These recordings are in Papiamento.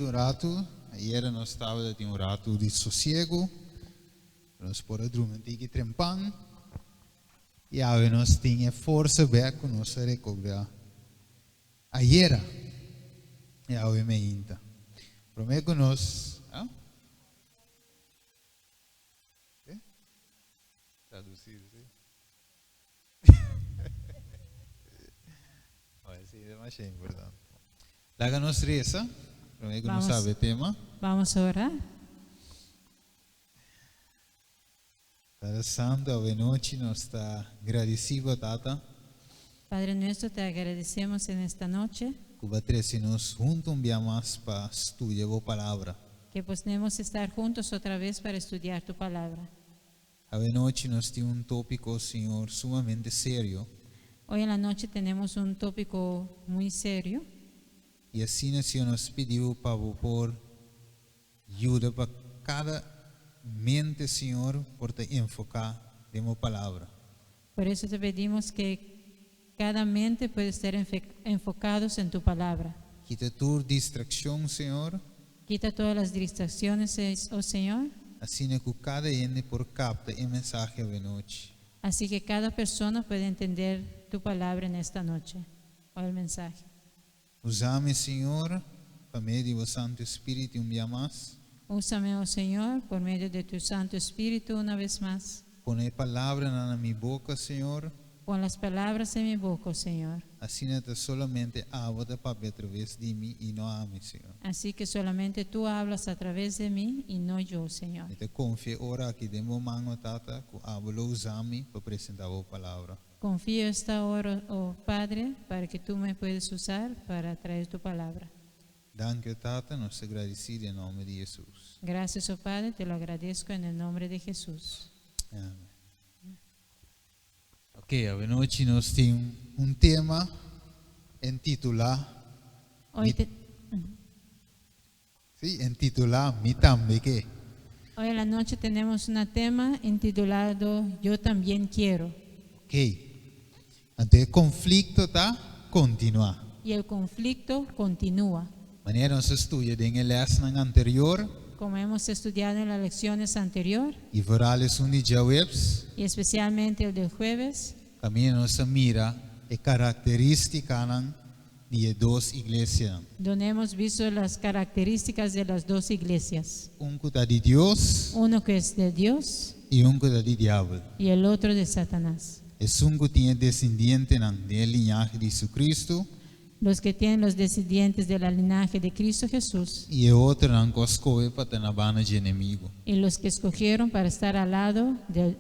sinta un ratu. Ayera nos tabatin un ratu di sosiegu. Nos por a drumi un tiki trempan. I awe nos tin e forsa bèk ku nos a rekobrá ayera i awe meinta. Promé ku nos a Traducir, sí. Sí, demasiado importante. Laga nos resa, promé ku nos Vamos. sabe tema. Vamos a orar. Tata Santu, awe nochi nos ta gradisí bo, Tata. Padre nuestro, te agradecemos en esta noche. Ku bo a trese nos huntu un bia mas pa studia bo Palabra. Que podemos estar juntos otra vez para estudiar tu palabra. Awe nochi nos tin un tópiko, Señor, sumamente serio. Hoy en la noche tenemos un tópico muy serio. I asina, Señor, nos pidi bo pa bo por yuda pa kada mente, Señor, por ta enfoká den bo Palabra. Por eso te pedimos que cada mente pueda estar enfocados en tu palabra. Kita tur distrakshon, Señor. Quita todas las distracciones, oh Señor. Asina ku kada hende por kapta e mensahe awe nochi. Así que cada persona puede entender tu palabra en esta noche, o el mensaje. Usa mi, Señor, pa medio di bo Santu Spiritu un bia mas. Úsame, oh Señor, por medio de tu Santo Espíritu una vez más. Pone palabranan na mi boka, Señor. Pon las palabras en mi boca, oh Señor. Asina ta solamente abo ta papia atraves di mi i no ami, Señor. Así que solamente tú hablas a través de mí y no yo, Señor. Mi ta konfia e ora aki den bo man, o Tata, ku abo lo usa mi pa presentá bo palabra. Confío esta hora, oh Padre, para que tú me puedes usar para traer tu palabra. Danki, o Tata, nos ta gradisí den nòmber di Hesus. Gracias, oh Padre, te lo agradezco en el nombre de Jesús. Amèn. Ok, awenochi nos tin un tema entitulá Hoy Mi, te, sí, entitulá Mi Tambe Ke. Hoy en la noche tenemos un tema intitulado Yo también quiero. Ok. Anto e konflikto ta kontinuá. Y el conflicto continúa. Manera nos a studia den e lèsnan anterior. Como hemos estudiado en las lecciones anterior. I vooral esun di djaweps. Y especialmente el del jueves. Kaminda nos a mira e karakterístikanan di e dos iglesianan. Donde hemos visto las características de las dos iglesias. Un ku ta di Dios. Uno que es de Dios. I un ku ta di diabel. Y el otro de Satanás. Esun ku tin e desendientenan den e liñahe di Jesucristo. Los que tienen los descendientes de la linaje de Cristo Jesús. I e otronan ku a skohe pa ta na banda dje enemigo. Y los que escogieron para estar al lado del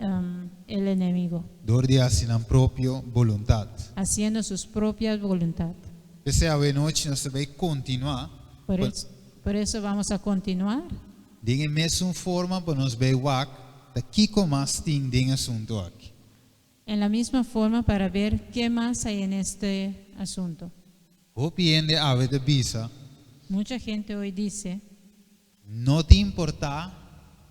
el enemigo. Dor di hasi nan propio boluntat. Haciendo sus propias voluntad. P'esei awenochi nos ta bai kontinuá. Por eso, por eso vamos a continuar. Den e mesun forma pa nos bai wak ta kiko mas tin den e asuntu aki. En la misma forma para ver qué más hay en este asunto. Hopi hende awe ta bisa. Mucha gente hoy dice. No ta importá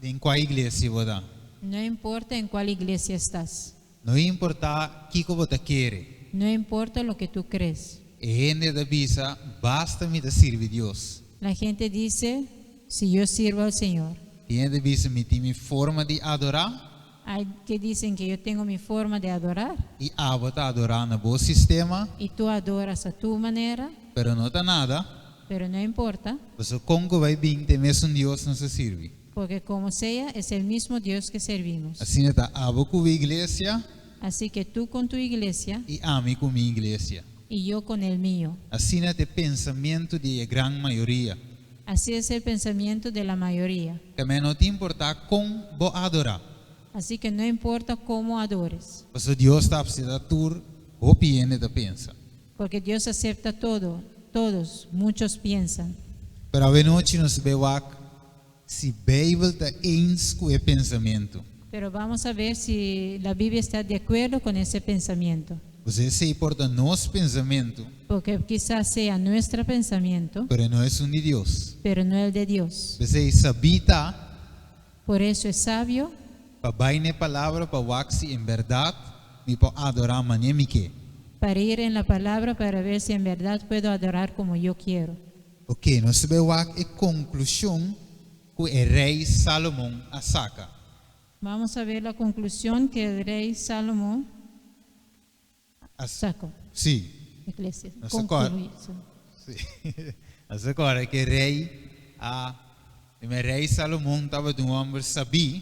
den kua iglesia bo ta. No importa en cuál iglesia estás. No importá kiko bo ta kere. No importa lo que tú crees. E hende ta bisa, Basta mi ta sirbi Dios. La gente dice, Si yo sirvo al Señor. Tin hende ta bisa, Mi tin mi forma di adorá. Hay que dicen que yo tengo mi forma de adorar. I abo ta adorá na bo sistema. Y tú adoras a tu manera. Pero no ta nada. Pero no importa. Pasobra kon ku bai bin ta e mesun Dios nos ta sirbi. Porque como sea es el mismo Dios que servimos. Asina ta abo ku bo iglesia. Así que tú con tu iglesia. I ami ku mi iglesia. Y yo con el mío. Asina ta e pensamentu di e gran mayoria. Así es el pensamiento de la mayoría. Tambe no ta importá kon bo adorá. Así que no importa cómo adores. Pasobra Dios ta apseptá tur, hopi hende ta pensa. Porque Dios acepta todo, todos, muchos piensan. Pero awenochi nos ta bai wak si Beibel ta eens ku e pensamentu. Pero vamos a ver si la Biblia está de acuerdo con ese pensamiento. Pasobra esei por ta nos pensamentu. Porque quizás sea nuestro pensamiento. Pero no esun di Dios. Pero no el de Dios. P'esei sabí ta. Por eso es sabio. Pa bai n'e palabra pa wak si en bèrdat mi por adorá manera mi ke. Para ir en la palabra para ver si en verdad puedo adorar como yo quiero. Ok, nos ta bai wak e konklushon ku e rei Salomon a saka. Vamos a ver la conclusión que el rey Salomón sacó. Sí. Eclesiastes. Nos sacó. Concluí. Sí. Nos awor ku e rei Salomon tabata un hòmber sabí.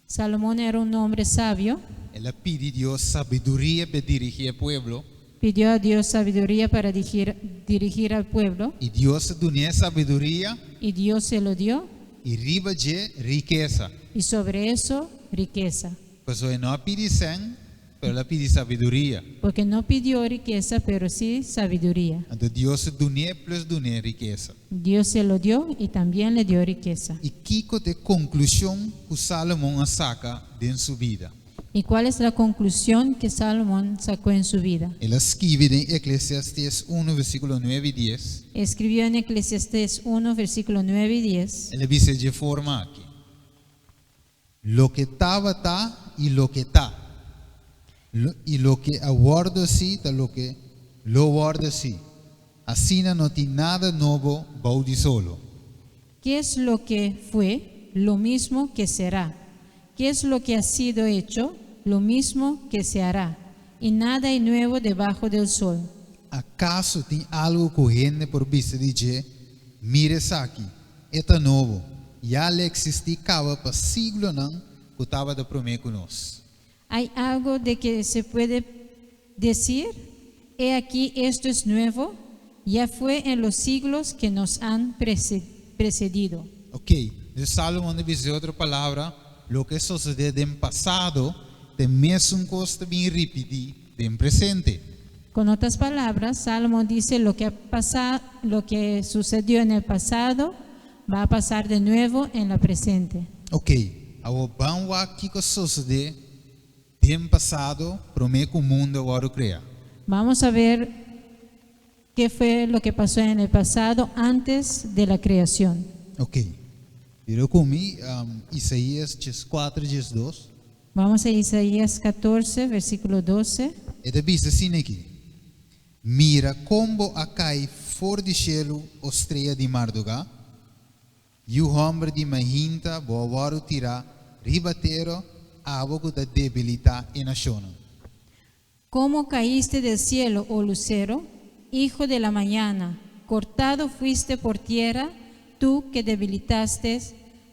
Salomón era un hombre sabio. El a pidi Dios sabiduria pa dirigí e pueblo. Pidió a Dios sabiduría para dirigir al pueblo. I Dios a dun'é sabiduria Y Dios se lo dio. I riba dje rikesa. Y sobre eso, riqueza. Pasobra e no a pidi sèn, pero el a pidi sabiduria. Porque no pidió riqueza, pero sí sabiduría. Anto Dios a dun'é plus dun'é rikesa. Dios se lo dio y también le dio riqueza. I kiko ta e konklushon ku Salomon a saka den su bida? ¿Y cuál es la conclusión que Salomón sacó en su vida? El a skirbi den Eklesiastés 1, versíkulo 9 i 10. Escribió en Eclesiastés 1, versículo 9 y 10. El a bisa di e forma aki: Loke tabata i loke ta. I loke a wòrdu hasí ta loke lo wòrdu hasí. Asina no tin nada nobo bou di solo. ¿Qué es lo que fue? Lo mismo que será. ¿Qué es lo que ha sido hecho? Lo mismo que se hará. Y nada hay nuevo debajo del sol. Akaso tin algu ku hende por bisa di dje: "Mira esaki, e ta nobo"? Ya el a eksistí kaba pa siglonan ku tabata promé ku nos. ¿Hay algo de que se puede decir: "He aquí, esto es nuevo"? Ya fue en los siglos que nos han precedido. Ok, dus Salomon a bisa otro palabra, loke a sosodé den pasado, ta mesun kos ta bin ripití den presente. Con otras palabras, Salomón dice: lo que ha pasado, lo que sucedió en el pasado va a pasar de nuevo en la presente. Ok, awor ban wak kiko a sosodé den pasado, promé ku mundu a wòrdu kreá. Vamos a ver qué fue lo que pasó en el pasado antes de la creación. Ok, bira ku mi, Isaías 4, 2. Vamos a Isaías 14, versículo 12. E ta bisa asina aki: Mira kon bo a kai for di shelu, o strea di mardugá. Yu hòmber di mainta, bo a wòrdu tirá riba tera, abo ku ta debilitá e nashonnan. ¿Cómo caíste del cielo, oh lucero, hijo de la mañana? Cortado fuiste por tierra, tú que debilitaste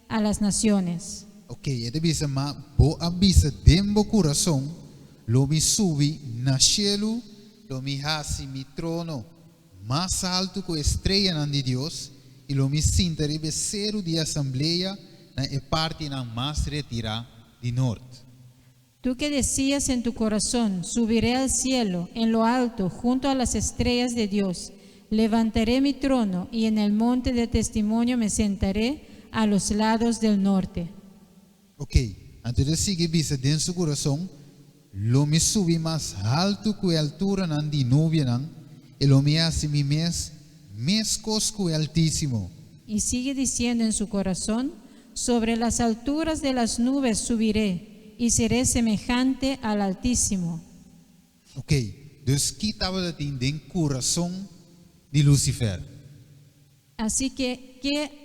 a las naciones. Ok, e ta bisa: ma bo a bisa den bo kurason, lo mi subi na shelu, lo mi hasi mi trono mas haltu ku e streanan di Dios, i lo mi sinta riba seru di asamblea na e partinan mas retirá di nort. Tú que decías en tu corazón: "Subiré al cielo, en lo alto, junto a las estrellas de Dios, levantaré mi trono y en el monte de testimonio me sentaré a los lados del norte". Ok, anto e ta sigui bisa den su kurason, lo mi subi mas haltu ku e alturanan di nubianan, i lo mi hasi mi mes meskos ku e Altísimo. Y sigue diciendo en su corazón: "Sobre las alturas de las nubes subiré y seré semejante al Altísimo". Ok, dus kiko tabatin den kurason di Lucifer? Así que, ¿qué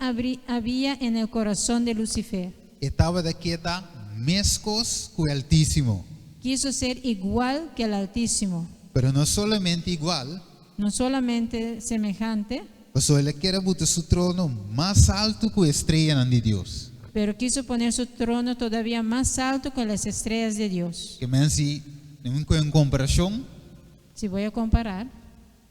había en el corazón de Lucifer? E tabata ke ta meskos ku e Altísimo. Quiso ser igual que el Altísimo. Pero no solamente igual, No solamente semejante, pasobra el ker a buta su trono mas haltu ku e streanan di Dios. Pero quiso poner su trono todavía más alto que las estrellas de Dios. Ke men si, en komparashon, Si voy a comparar,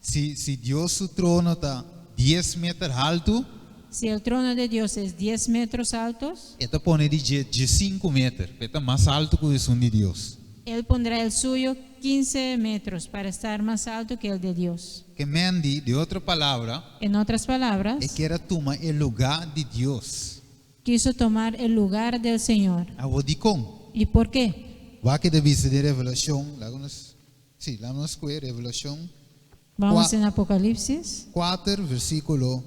si Dios su trono ta 10 meter haltu, si el trono de Dios es 10 metros altos, e ta pone di 5 meter, e ta mas haltu ku esun di Dios. Él pondrá el suyo 15 metros para estar más alto que el de Dios. Ke men di, den otro palabra, En otras palabras, e ker a tuma e lugá di Dios. Quiso tomar el lugar del Señor. Awor dikon? ¿Y por qué? Wak e ta bisa den Revelashon, laga nos, sí, laga nos Revelashon Vamos en Apocalipsis 4, versíkulo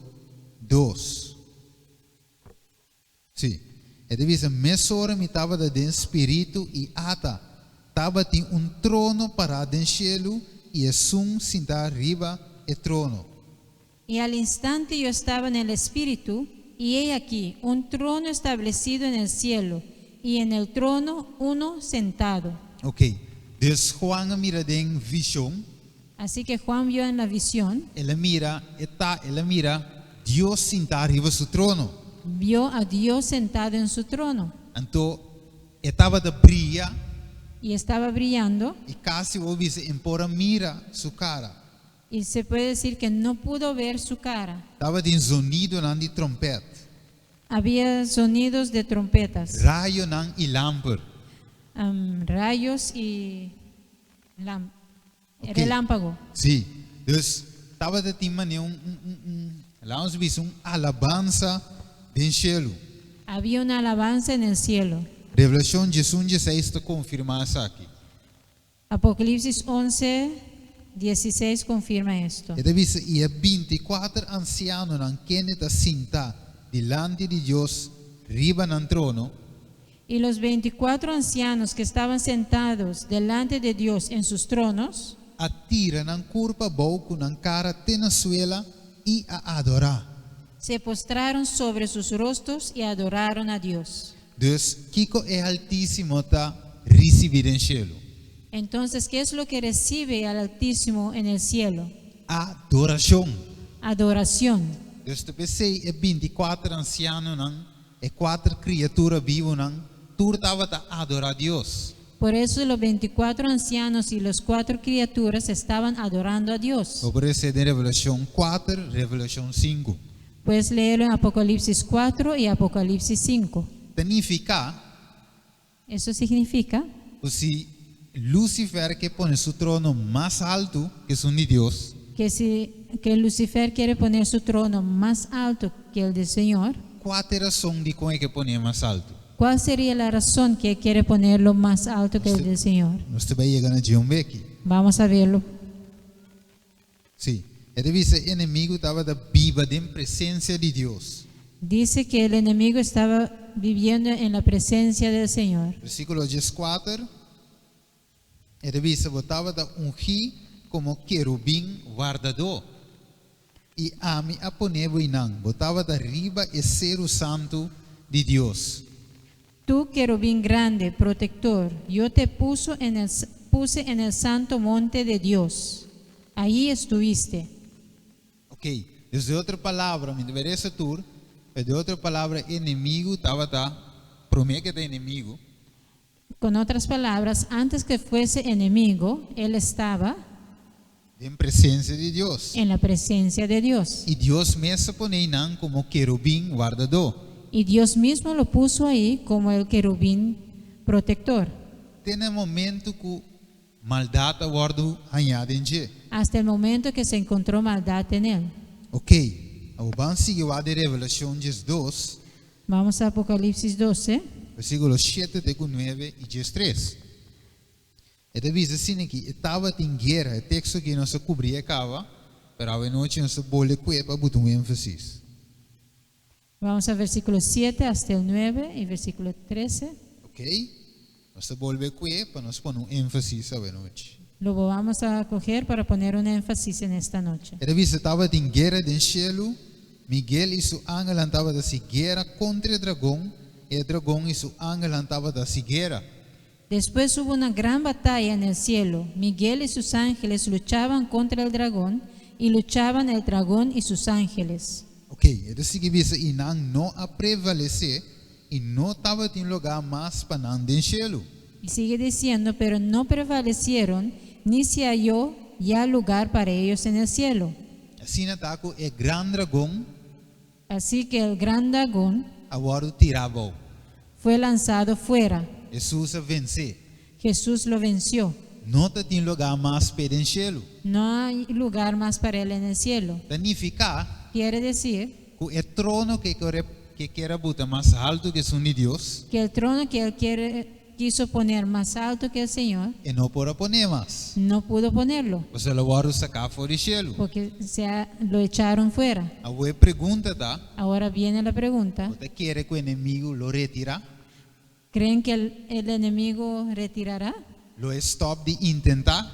2. Sí. E ta bisa: mesora mi tabata den spiritu i ata, tabatin un trono pará den shelu i esun sintá riba e trono. Y al instante yo estaba en el Espíritu, y he aquí un trono establecido en el cielo, y en el trono uno sentado. Ok. Dus Juan a mira den vishon, Así que Juan vio en la visión, el a mira, e ta, el a mira Dios sintá riba su trono. Vio a Dios sentado en su trono Anto, e tabata bria y estaba brillando i kasi bo bisa e n' por a mira su kara. Y se puede decir que no pudo ver su cara. Tabatin zonidonan di tròmpèt, Había sonidos de trompetas, rayonan i lamper. Rayos y relámpago. Sí. Dus tabatin manera un, laga nos bisa, un alabansa den shelu. Había una alabanza en el cielo. Revelashon 11, 6 ta konfirmá esaki. Apocalipsis 11, 16 confirma esto. E ta bisa, i e 24 ansianonan kende ta sintá dilanti di Dios riba nan trono, Y los 24 ancianos que estaban sentados delante de Dios en sus tronos, a tira nan kurpa abou ku nan kara te na suela i a adorá. Se postraron sobre sus rostros y adoraron a Dios. Dus kiko e Altísimo ta risibí den shelu? Entonces, ¿qué es lo que recibe al Altísimo en el cielo? Adorashon. Adoración. Dus ta p'esei e 24 ansianonan, e kuater kriatura bibunan, tur tabata adorá Dios. Por eso los 24 ancianos y los cuatro criaturas estaban adorando a Dios. Bo por les'é den Revelashon 4, Revelashon 5. Puedes leerlo en Apocalipsis 4 y Apocalipsis 5. Ta nifiká Eso significa ku si Lucifer ke pone su trono mas haltu ku esun di Dios, que si que Lucifer quiere poner su trono más alto que el del Señor, kua ta e rason dikon e ke pon'é mas haltu? ¿Cuál sería la razón que quiere ponerlo más alto que el del Señor? Nos ta bai yega na dje un beki. Vamos a verlo. Sí. E ta bisa enemigu tabata biba den presensia di Dios. Dice que el enemigo estaba viviendo en la presencia del Señor. Versíkulo 14. E ta bisa bo tabata ungí komo kerubin wardadó. I ami a pone bo einan. Bo tabata riba e seru santu di Dios. Tú, querubín grande, protector, yo te puse en el santo monte de Dios. Ahí estuviste. Ok, dus den otro palabra, mi debería ser tur, pero den otro palabra, enemigu tabata, promé ku e ta enemigu, Con otras palabras, antes que fuese enemigo, él estaba den presensia di Dios. En la presencia de Dios. I Dios mes a pon'é einan komo kerubin wardadó. Y Dios mismo lo puso ahí como el querubín protector. Te na momento ku maldat a wòrdu hañá den dje. Hasta el momento que se encontró maldad en él. Ok, ban sigui den Revelashon 12, Vamos a Apocalipsis 12, versíkulo 7 te 9 i 13. E ta bisa asina ku tabatin guera, e teksto ku nos a kubri kaba, pero anochi nos ta bolbe ku'é pa pone un énfasis. Vamos a versículo 7 hasta el 9 y versículo 13. Ok? Nos ta bolbe ku'é pa nos pone un énfasis anochi. Lo vamos a coger para poner un énfasis en esta noche. E ta bisa tabatin guera den shelu, Miguel i su angelnan tabata hasi guera kontra e dragon, i e dragon i su angelnan tabata hasi guera. Después hubo una gran batalla en el cielo. Miguel y sus ángeles luchaban contra el dragón y luchaban el dragón y sus ángeles. Ok, e ta sigui bisa i nan no a prevalesé i no tabatin lugá mas pa nan den shelu. Y sigue diciendo, pero no prevalecieron, ni se halló ya lugar para ellos en el cielo. Asina ta ku e gran dragon Así que el gran dragón a wòrdu tirá abou. Fue lanzado fuera. Hesus a vens'é. Jesús lo venció. No tabatin lugá mas p'e den shelu. No hay lugar más para él en el cielo. Ta nifiká Quiere decir ku e trono ku e ker a buta mas haltu ku esun di Dios, que el trono que él quiso poner más alto que el Señor, e no por a pon'é mas. No pudo ponerlo, Pasobra el a wòrdu saká for di shelu. Porque lo echaron fuera. Awor e pregunta ta, Ahora viene la pregunta, bo ta kere ku enemigu lo retirá? ¿Creen que el enemigo retirará? Lo e stòp di intentá?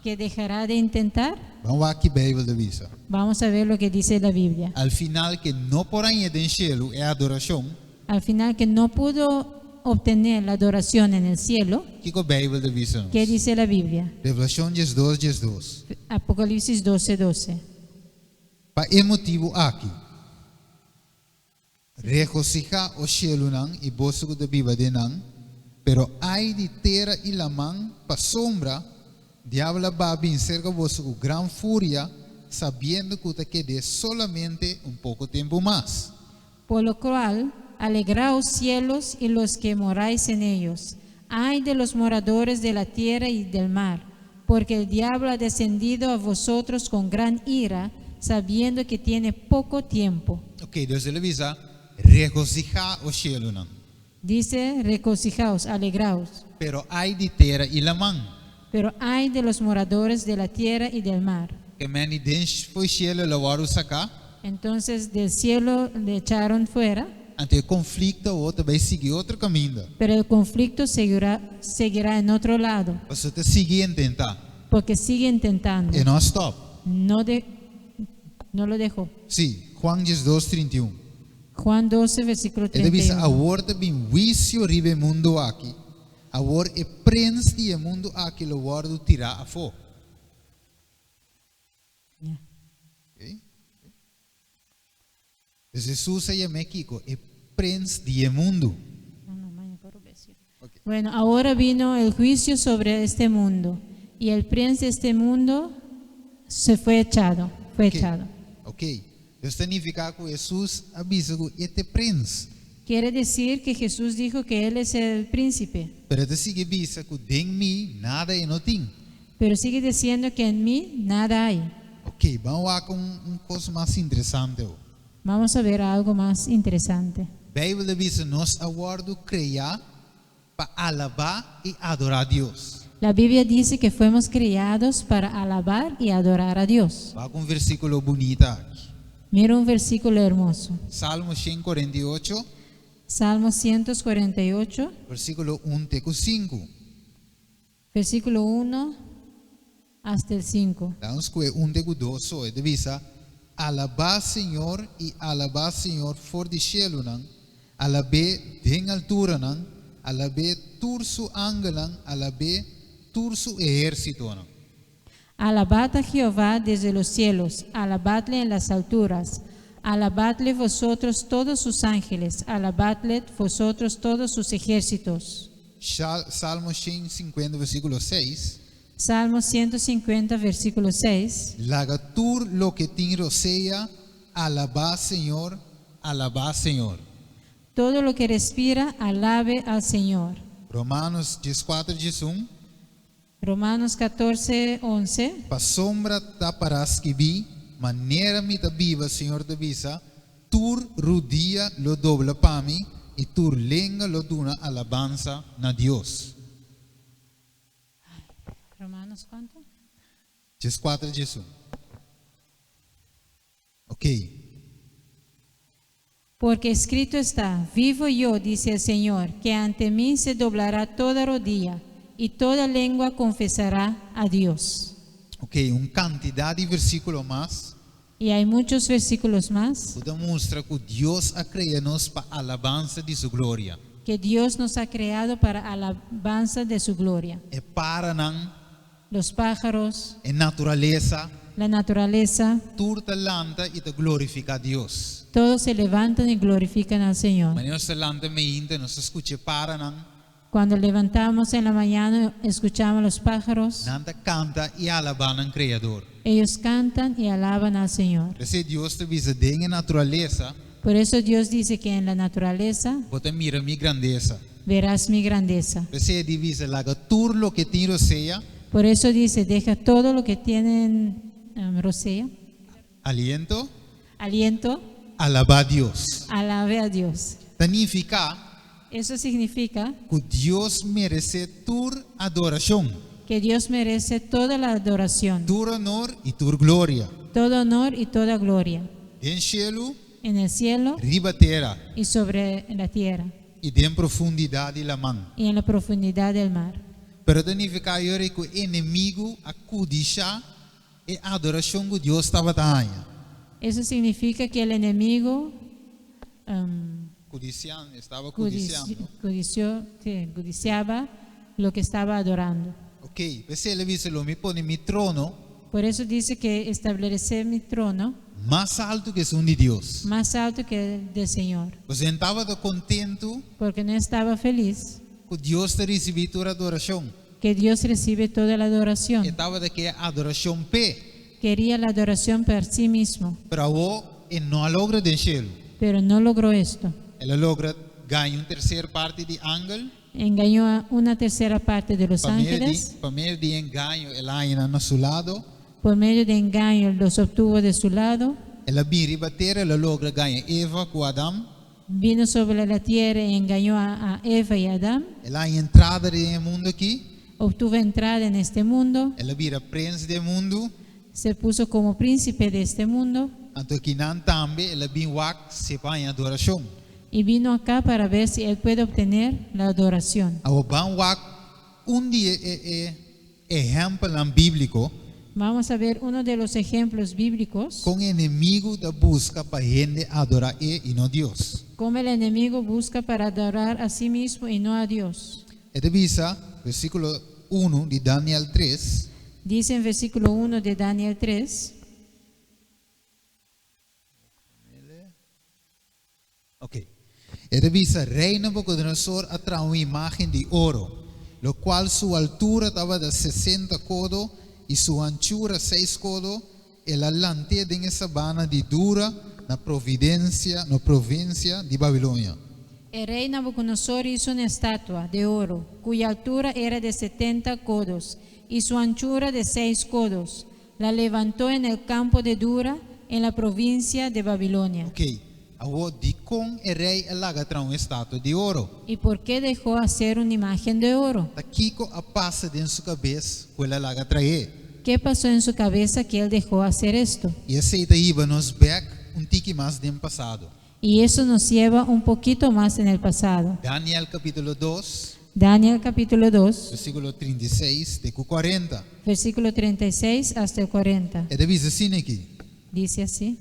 Que dejará de intentar. Ban wak kiko Beibel ta bisa. Vamos a ver lo que dice la Biblia. Al final ku no por a haña den shelu e adorashon, Al final que no pudo obtener la adoración en el cielo, kiko Beibel ta bisa nos? ¿Qué dice la Biblia? Revelashon 12, 12. Apocalipsis 12, 12. Pa e motibu aki, regosihá, o shelunan, i boso ku ta biba den nan, pero ai di tera i laman, pasombra diabel a baha bin serka boso ku gran furia, sabiendo ku ta ked'é solamente un poko tempu mas. Por lo cual, alegraos, cielos, y los que moráis en ellos. Ay de los moradores de la tierra y del mar, porque el diablo ha descendido a vosotros con gran ira, sabiendo que tiene poco tiempo. Ok, Dios el a bisa, regosihá, o shelunan. Dice: regocijaos, alegraos. Pero ai di tera i laman. Pero ay de los moradores de la tierra y del mar. Ke men den for di shelu el a wòrdu saká. Entonces del cielo le echaron fuera, Anto e konflikto ta bai sigui otro kaminda. Pero el conflicto seguirá en otro lado, Paso e ta sigui intentá. Porque sigue intentando. E no a stòp. No lo dejó. Sí, Juan 12, 31. Juan 12, versículo E ta bisa 31. Awor ta bin huisio riba e mundu aki. Awor e prens di e mundu aki lo wòrdu tirá afó. Ok? Hesus a yam'é kiko? E prens di e mundu. No, maña por obecio. Ok. Bueno, ahora vino el juicio sobre este mundo y el príncipe de este mundo se fue echado, fue echado. Ok. Esei ta nifiká ku Hesus a bisa ku e ta e prens. Quiere decir que Jesús dijo que él es el príncipe, Pero e ta sigui bisa ku den mi nada e no tin. Pero sigue diciendo que en mí nada hay. Ok, ban wak un kos mas interesante. Vamos a ver algo más interesante. Beibel ta bisa nos a wòrdu kreá pa alabá i adorá Dios. La Biblia dice que fuimos criados para alabar y adorar a Dios. Wak un versíkulo bunita aki. Mira un versículo hermoso. Salmo 148, Salmo 148, versíkulo 1 te 5. Versículo 1 hasta el 5. Ban skohe 1 te 2, e ta bisa: Alabá Señor i alabá Señor for di shelunan, alab'é den alturanan, alab'é tur su angelnan, alab'é tur su ehérsitonan. Alabad a Jehová desde los cielos, alabadle en las alturas, alabadle vosotros todos sus ángeles, alabadle vosotros todos sus ejércitos. Salmo 150, versíkulo 6. Salmo 150, versículo 6. Laga tur loke tin rosea, alabá Señor, alabá Señor. Todo lo que respira, alabe al Señor. Romanos 14, 1. Romanos 14, 11. Pasombra ta pará skibí, manera mi ta biba, Señor ta bisa, tur rudia lo dobla pa mi i tur lenga lo duna alabansa na Dios. Romanos, ¿cuánto? 14, 1. Ok. Porque escrito está: vivo yo, dice el Señor, que ante mí se doblará toda rodilla y toda lengua confesará a Dios. Ok, un kantidat di versíkulo mas. Y hay muchos versículos más Ku ta mustra ku Dios a krea nos pa alabansa di su gloria. Que Dios nos ha creado para alabanza de su gloria. E paranan, Los pájaros, e naturalesa, la naturaleza, tur ta lanta i ta glorifiká Dios. Todos se levantan y glorifican al Señor. Manera nos lanta mainta, nos ta skucha paranan, Cuando levantamos en la mañana, escuchamos los pájaros. Nan ta kanta i alabá nan Kreador. Ellos cantan y alaban al Señor. P'esei Dios ta bisa den naturalesa, Por eso Dios dice que en la naturaleza bo ta mira mi grandesa. Verás mi grandeza. P'esei e bisa laga tur loke tin rosea, Por eso dice: deja todo lo que tienen rosea, aliento, aliento, alabá Dios. Alabe a Dios. Signifiká Eso significa ku Dios meresé tur adorashon, que Dios merece toda la adoración, tur honor i tur gloria. Todo honor y toda gloria, Den shelu, en el cielo riba tera y sobre la tierra i den profundidat di laman. Y en la profundidad del mar. Pero ta nifiká ku enemigu a kudishá e adorashon ku Dios tabata haña. Eso significa que el enemigo Kudisiando, estaba kudisiando. Codició, sí, codiciaba lo que estaba adorando. Ok, p'esei el a bisa, lo mi pone mi trono Por eso dice que estableceré mi trono mas altu ku esun di Dios. Más alto que el del Señor. Pasobra e no tabata kontentu Porque no estaba feliz ku Dios ta risibí tur adorashon. Que Dios recibe toda la adoración. E tabata ke adorashon p'e. Quería la adoración para sí mismo, Pero awor e no a logra den shelu. Pero no logró esto. El a logra gaña un tersera parti di angel. Engañó a una tercera parte de los Pa medio di, ángeles. pa medio di engaño, el a haña nan na su lado. Por medio de engaño los obtuvo de su lado. El a bini riba tera, el a logra gaña Eva ku Adam. Vino sobre la tierra y engañó a Eva y a Adán. El a haña entrada den mundu aki. Obtuvo entrada en este mundo. El a bira prens di mundu. Se puso como príncipe de este mundo. Anto akinan tambe el a bin wak si e por haña adorashon. Y vino acá para ver si él puede obtener la adoración. Awor ban wak un di e e ehèmpelnan bíbliko Vamos a ver uno de los ejemplos bíblicos, kon enemigu ta buska pa hende adorá e i no Dios. Cómo el enemigo busca para adorar a sí mismo y no a Dios. E ta bisa, versíkulo 1 di Daniel 3. Dice en versículo 1 de Daniel 3. Ok. E ta bisa, Rei Nabucodonosor a traha un imágen di oro, lokual su altura tabata 60 kodo i su anchura seis kodo, el a lant'é den e sabana di Dura na providensia, na provinsia di Babilonia. El rey Nabucodonosor hizo una estatua de oro, cuya altura era de 70 codos y su anchura de 6 codos. La levantó en el campo de Dura, en la provincia de Babilonia. Ok, awor dikon e rei a laga traha un estatua di oro? ¿Y por qué dejó hacer una imagen de oro? Ta kiko a pasa den su kabes ku el a laga trah'é? ¿Qué pasó en su cabeza que él dejó hacer esto? I esei ta hiba nos bèk un tiki mas den pasado. Y eso nos lleva un poquito más en el pasado. Daniel kapítulo 2, Daniel capítulo 2, versíkulo 36 te ku 40. Versículo 36 hasta el 40. E ta bisa asina aki. Dice así.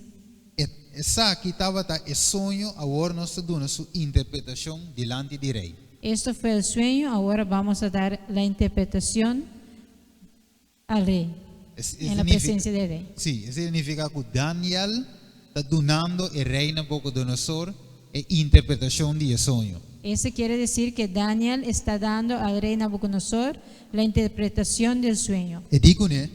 E, esaki tabata e soño, awor nos ta duna su interpretashon dilanti di rei. Esto fue el sueño, ahora vamos a dar la interpretación al rey, Es, en la presencia del rey. Sí, esei ta nifiká ku Daniel ta dunando e rei Nabucodonosor e interpretashon di e soño. Eso quiere decir que Daniel está dando al rey Nabucodonosor la interpretación del sueño. E di kuné,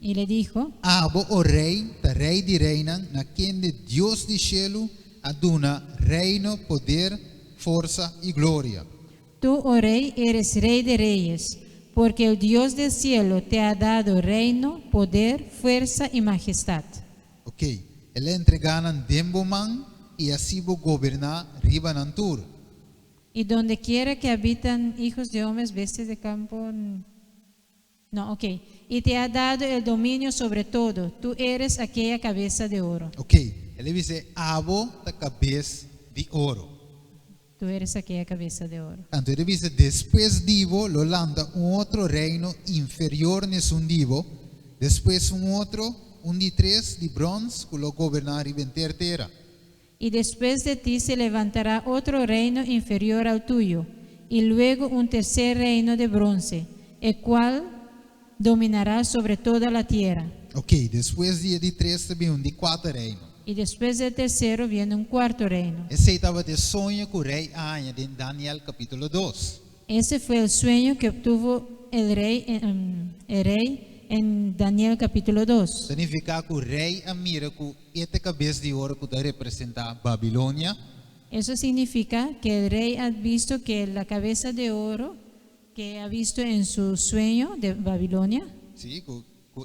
Y le dijo: Abo, o rei, ta rei di reinan, na kende Dios di shelu a duna reino, poder, forsa i gloria. Tú, oh rey, eres rey de reyes, porque el Dios del cielo te ha dado reino, poder, fuerza y majestad. Ok, el a entregá nan den bo man i a hasi bo goberná riba nan tur. Y donde quiera que habitan hijos de hombres, bestias de campo. No, ok. Y te ha dado el dominio sobre todo. Tú eres aquella cabeza de oro. Ok, el a bisa, abo ta kabes di oro. Tú eres aquella cabeza de oro. Anto el a bisa, despues di bo lo lanta un otro reino inferior na esun di bo, despues un otro, un di tres, di bròns, ku lo goberná riba henter tera. Y después de ti se levantará otro reino inferior al tuyo, y luego un tercer reino de bronce, el cual dominará sobre toda la tierra. Ok, despues di e di tres ta bin un di kuater reino. Y después del tercero viene un cuarto reino. Esei tabata e soño ku rei a haña den Daniel kapítulo 2. Ese fue el sueño que obtuvo el rey en Daniel capítulo 2. Ta nifiká ku rei a mira ku e ta e kabes di oro ku ta representá Babilonia. Eso significa que el rey ha visto que la cabeza de oro que ha visto en su sueño de Babilonia, Sí, ku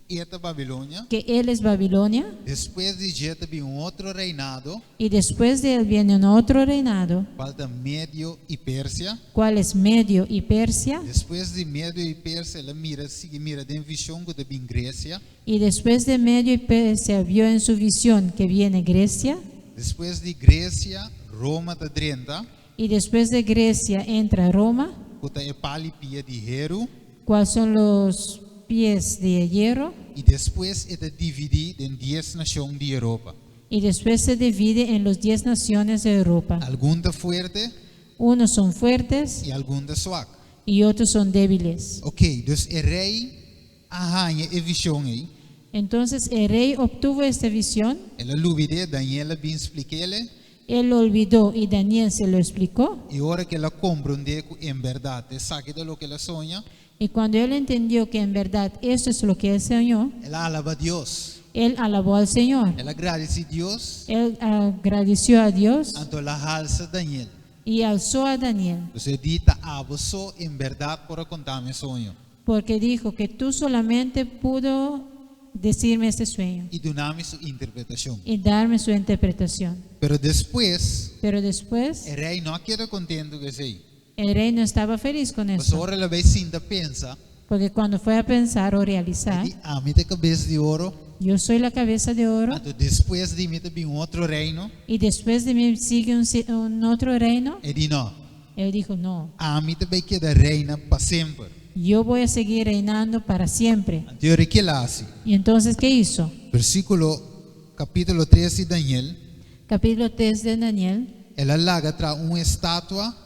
e ta Babilonia. Que él es Babilonia, Despues di dje ta bin un otro reinado, y después de él viene un otro reinado, kual ta Medio i Persia. Cual es Medio y Persia, Despues di Medio i Persia, el a mira, sigui mira den vishon ku ta bin Gresia. Y después de Medio y Persia vio en su visión que viene Grecia, Despues di Gresia, Roma ta drenta, y después de Grecia entra Roma, ku ta e pal'i pia di heru. ¿Cuáles son los pies de hierro? I despues e ta dividí den 10 nashon di Europa. Y después se divide en los 10 naciones de Europa. Algun ta fuerte Unos son fuertes i algun ta suak. Y otros son débiles. Ok, dus e rei a haña e vishon ei. Entonces el rey obtuvo esta visión, El a lubid'é, Daniel a bin splik'é. Él lo olvidó y Daniel se lo explicó. I ora ku el a komprondé ku en berdat esaki ta loke el a soña, Y cuando él entendió que en verdad eso es lo que él soñó, el a alabá Dios. Él alabó al Señor. El a gradisí Dios, Él agradeció a Dios anto el a halsa Daniel. Y alzó a Daniel, Pasobra e di, ta abo so en berdat por a konta mi e soño. Porque dijo que tú solamente pudo decirme este sueño I duna mi su interpretashon. Y darme su interpretación. Pero despues, Pero después e rei no a keda kontentu ku esei. El rey no estaba feliz con Mas eso, ora el a bai sinta pensa, porque cuando fue a pensar o realizar, e di, ami ta e kabes di oro, yo soy la cabeza de oro anto despues di mi ta bin otro reino, y después de mí sigue un otro reino. E di no, Él dijo, no, ami ta bai keda reina pa semper. Yo voy a seguir reinando para siempre. Anto kiko el a hasi? Y entonces, ¿qué hizo? Versíkulo, kapítulo 3 di Daniel, Capítulo 3 de Daniel, el a laga traha un estatua,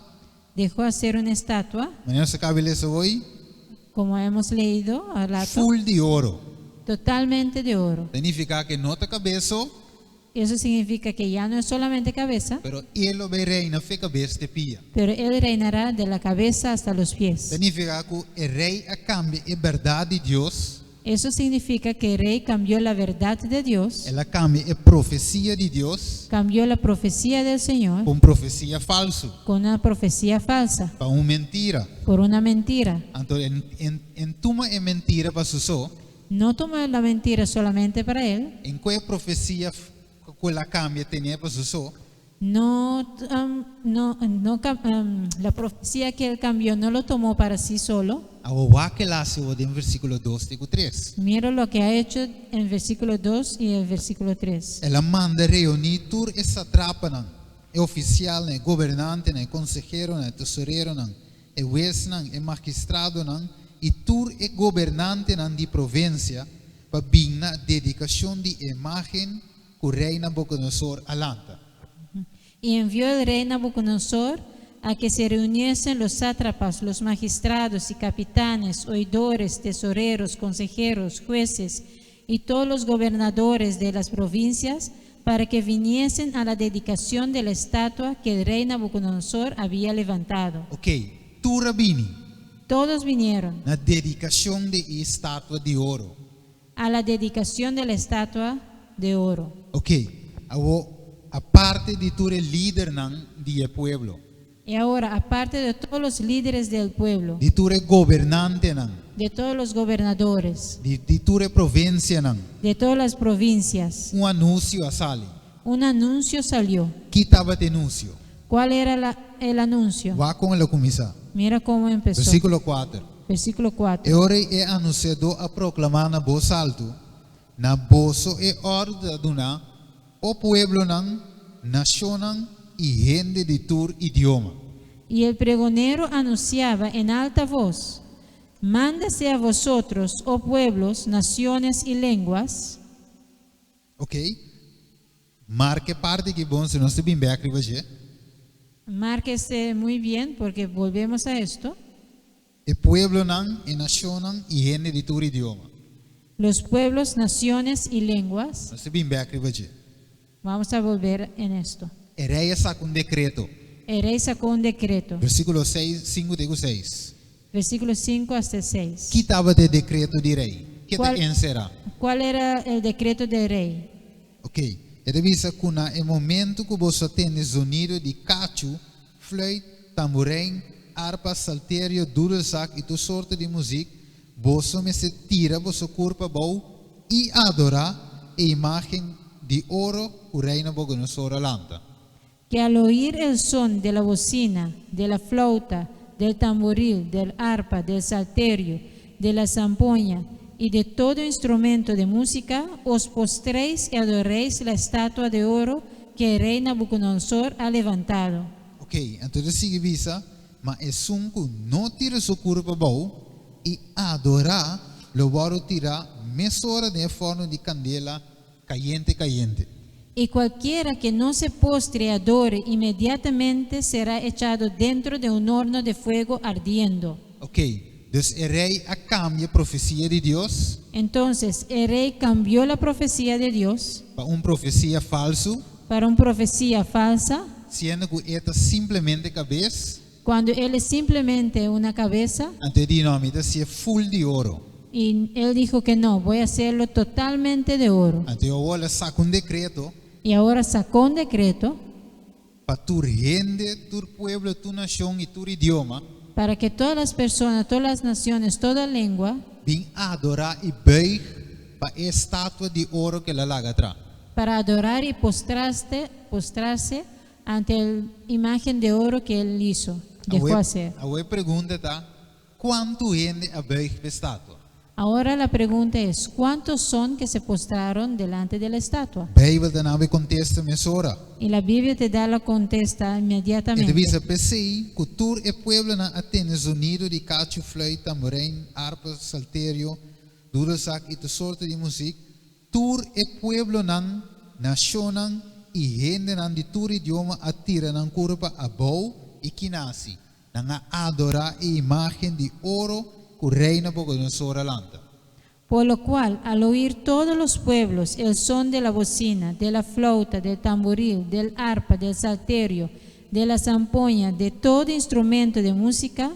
dejó hacer una estatua, manera nos a kaba di lesa awe, como hemos leído al rato, full di oro. Totalmente de oro. Signifiká ku no ta kabes so, Eso significa que ya no es solamente cabeza, pero e lo bai reina for di kabes te pia. Pero él reinará de la cabeza hasta los pies. Signifiká ku e rei a kambia e berdat di Dios, Eso significa que el rey cambió la verdad de Dios, el a kambia e profesia di Dios cambió la profecía del Señor pa un profesia falsu, con una profecía falsa, pa un mentira. Por una mentira. Anto, e, e, e n' tuma e mentira pa su so, No tomó la mentira solamente para él, e n' kohe e profesia ku el a kambia tene pa su so, no, no, no, la profecía que él cambió no lo tomó para sí solo. Awor wak kiko el a hasi den versíkulo 2 i 3. Mira lo que ha hecho en el versículo 2 y el versículo 3. El a manda reuní tur e satrapanan, e ofisialnan, e gobernantenan, e konseheronan, e tesoreronan, e huesnan, e magistradonan i tur e gobernantenan di provinsia pa bin na dedikashon di imágen ku rei Nabukodonosor a lanta. Y envió el rey Nabucodonosor a que se reuniesen los sátrapas, los magistrados y capitanes, oidores, tesoreros, consejeros, jueces y todos los gobernadores de las provincias para que viniesen a la dedicación de la estatua que el rey Nabucodonosor había levantado. Ok, tur a bini Todos vinieron na dedikashon di estatua di oro. A la dedicación de la estatua de oro. Ok, awor, aparte di tur e lidernan di pueblo, Y ahora, aparte de todos los líderes del pueblo, di tur e gobernantenan, de todos los gobernadores, di tur e provinsianan, de todas las provincias, un anunsio a sali. Un anuncio salió. Kiko tabata e anunsio? ¿Cuál era el anuncio? Wak kon el a kuminsá. Mira cómo empezó. Versíkulo 4. Versículo 4. E ora e anunsiadó a proklamá na bos altu, na boso e òrdu ta duná, o pueblonan, nashonnan i hende di tur idioma. Y el pregonero anunciaba en alta voz, mándase a vosotros, oh pueblos, naciones y lenguas. Ok? Marka e parti aki bon, si nos ta bin bèk riba dje. Márquese muy bien porque volvemos a esto. E pueblonan, e nashonnan i hende di tur idioma. Los pueblos, naciones y lenguas. Nos ta bin bèk riba dje. Vamos a volver en esto. E rei a saka un dekreto. El rey sacó un decreto. Versíkulo 6, 5 te 6. Versículos 5 hasta 6. Kiko tabata e dekreto di rei? Kiko Kual- enserá? ¿Cuál era el decreto del rey? Ok. E ta bisa ku na e momento ku boso tende zonido di kachu, flùit, tamburein, arpa, salterio, doedelzak i tur sorto di muzik, boso mester tira boso kurpa abou i adorá e imágen di oro ku rei Nabukodonosor a lanta. Que al oír el son de la bocina, de la flauta, del tamboril, del arpa, del salterio, de la zampoña y de todo instrumento de música, os postréis y adoréis la estatua de oro que el rey Nabucodonosor ha levantado. Ok, anto e ta sigui bisa, ma esun ku no tira su kurpa abou, i adorá, lo wòrdu tirá mesora den fòrnu di kandela kayente kayente. Y cualquiera que no se postre y adore, inmediatamente será echado dentro de un horno de fuego ardiendo. Ok, dus e rei a kambia profesia di Dios Entonces el rey cambió la profecía de Dios pa un profesia falsu, para una profecía falsa, siendo ku e ta simplemente kabes, cuando él es simplemente una cabeza. Anto e di, no, mi ta hasié full di oro. Y él dijo que no, voy a hacerlo totalmente de oro. Anto awor el a saka un dekreto Y ahora sacó un decreto pa tur hende, tur pueblo, tur nashon i tur idioma para que todas las personas, todas las naciones, toda lengua, bin adorá i buig pa e estatua di oro ku el a laga traha. Para adorar y postrarse ante la imagen de oro que él hizo, dejó hacer. Awor e pregunta ta, kuantu hende a buig pa e estatua? Ahora la pregunta es, ¿cuántos son que se postraron delante de la estatua? Beibel ta duna e kontesta mesora. Y la Biblia te da la contesta E inmediatamente. bisa p'esei, ku tur e pueblonan a tende zonido di kachu, flùit, tamburein, arpa, salterio, doedelzak i tur sorto di muzik, tur e pueblonan, nashonnan i hendenan di tur idioma a tira nan kurpa abou i kiko nan a hasi? Nan a adorá e imágen di oro ku rei Nabukodonosor a lanta. Por lo cual, al oír todos los pueblos el son de la bocina, de la flauta, del tamboril, del arpa, del salterio, de la zampoña, de todo instrumento de música,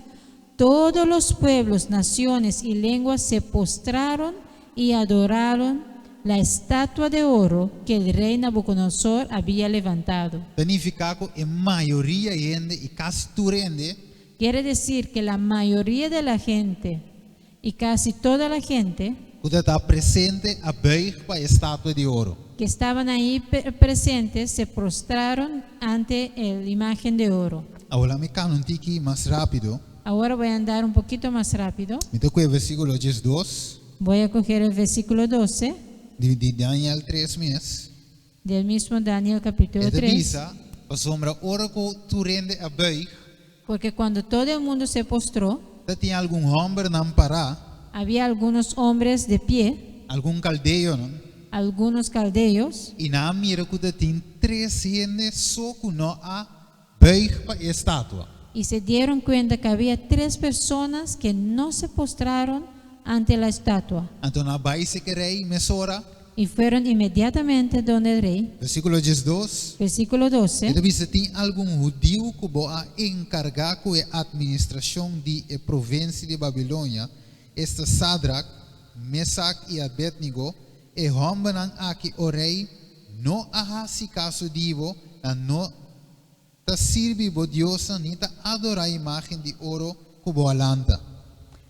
todos los pueblos, naciones y lenguas se postraron y adoraron la estatua de oro que el rey Nabucodonosor había levantado. Signifiká ku e mayoria hende i kasi tur hende Quiere decir que la mayoría de la gente y casi toda la gente ku tabata presente a buig pa e estatua di oro. Que estaban ahí presentes se postraron ante la imagen de oro. Awor mi kana un tiki mas rápido. Ahora voy a andar un poquito más rápido. Mi ta kohe versíkulo 12 Voy a coger el versículo 12 di Daniel 3 mes. Del mismo Daniel capítulo E ta 3. Bisa, pasobra ora ku tur hende a buig, Porque cuando todo el mundo se postró, tabatin algun hòmbernan pará, había algunos hombres de pie, algun kaldeonan, algunos caldeos, i nan a mira ku tabatin tres hende so ku no a buig pa e estatua. Y se dieron cuenta que había tres personas que no se postraron ante la estatua. Anto nan a bai serka rei mesora, Y fueron inmediatamente donde el rey. Versíkulo 12. Versículo 12. E ta bisa tin algun hudiu ku bo a enkargá ku e administrashon di e provinsia di Babilonia, esta Sadrak, Mesak i Abednego, e hòmbernan aki, o rei, no a hasi kaso di bo, nan no ta sirbi bo diosnan, ni ta adorá imágen di oro ku bo a lanta.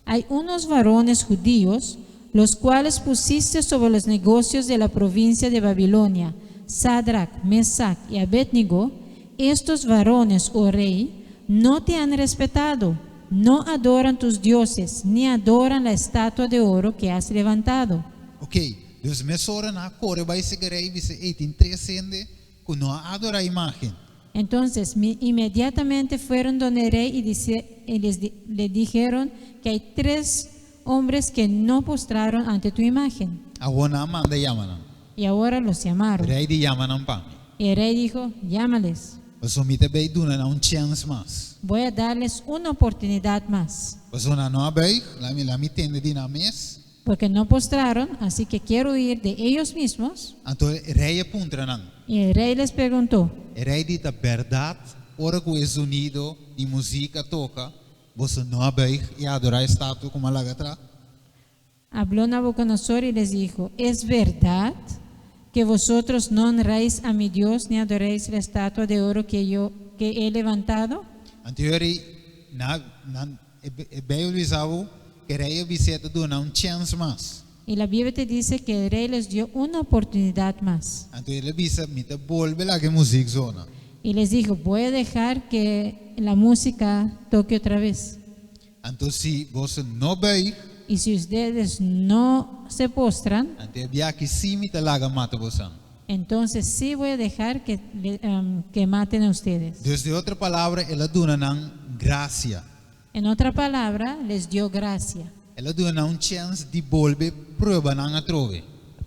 Hay unos varones judíos, los cuales pusiste sobre los negocios de la provincia de Babilonia, Sadrach, Mesach y Abednego. Estos varones, oh rey, no te han respetado, no adoran tus dioses, ni adoran la estatua de oro que has levantado. Ok, dus mesora nan a kore bai serka rei bisa, ei, tin tres hende ku no a adorá imágen. Entonces inmediatamente fueron donde el rey y le dijeron que hay tres hombres que no postraron ante tu imagen. Awor nan a manda yama nan. Y ahora los llamaron. Rei di yama nan pa mi. Y el rey dijo: "Llámales". Paso mi ta bai duna nan un chèns mas. Voy a darles una oportunidad más. Paso nan no a buig, laga mi tende di nan mes. Porque no postraron, así que quiero oír de ellos mismos. Anto rei a puntra nan. Y el rey les preguntó: Rei di ta berdat, ora ku e zonido di músika toka, boso no a buig i adorá e estatua ku m'a laga traha? Habló Nabucodonosor y les dijo: "¿Es verdad que vosotros no honráis a mi Dios ni adoráis la estatua de oro que he levantado?" Anto rei na na e Beibel bisa ku rei a bisa e ta duna un chèns mas. Y la Biblia te dice que el rey les dio una oportunidad más. Anto el a bisa mi ta bolbe laga muzik zona. Y les dijo: "Voy a dejar que la música toque otra vez". Anto si boso no buig, Y si ustedes no se postran, anto e biaha aki sí mi ta laga mata boso. Entonces sí voy a dejar que maten a ustedes. Dus den otro palabra, el a duna nan grasia. En otra palabra, les dio gracia. El a duna un chèns di bolbe proba nan atrobe.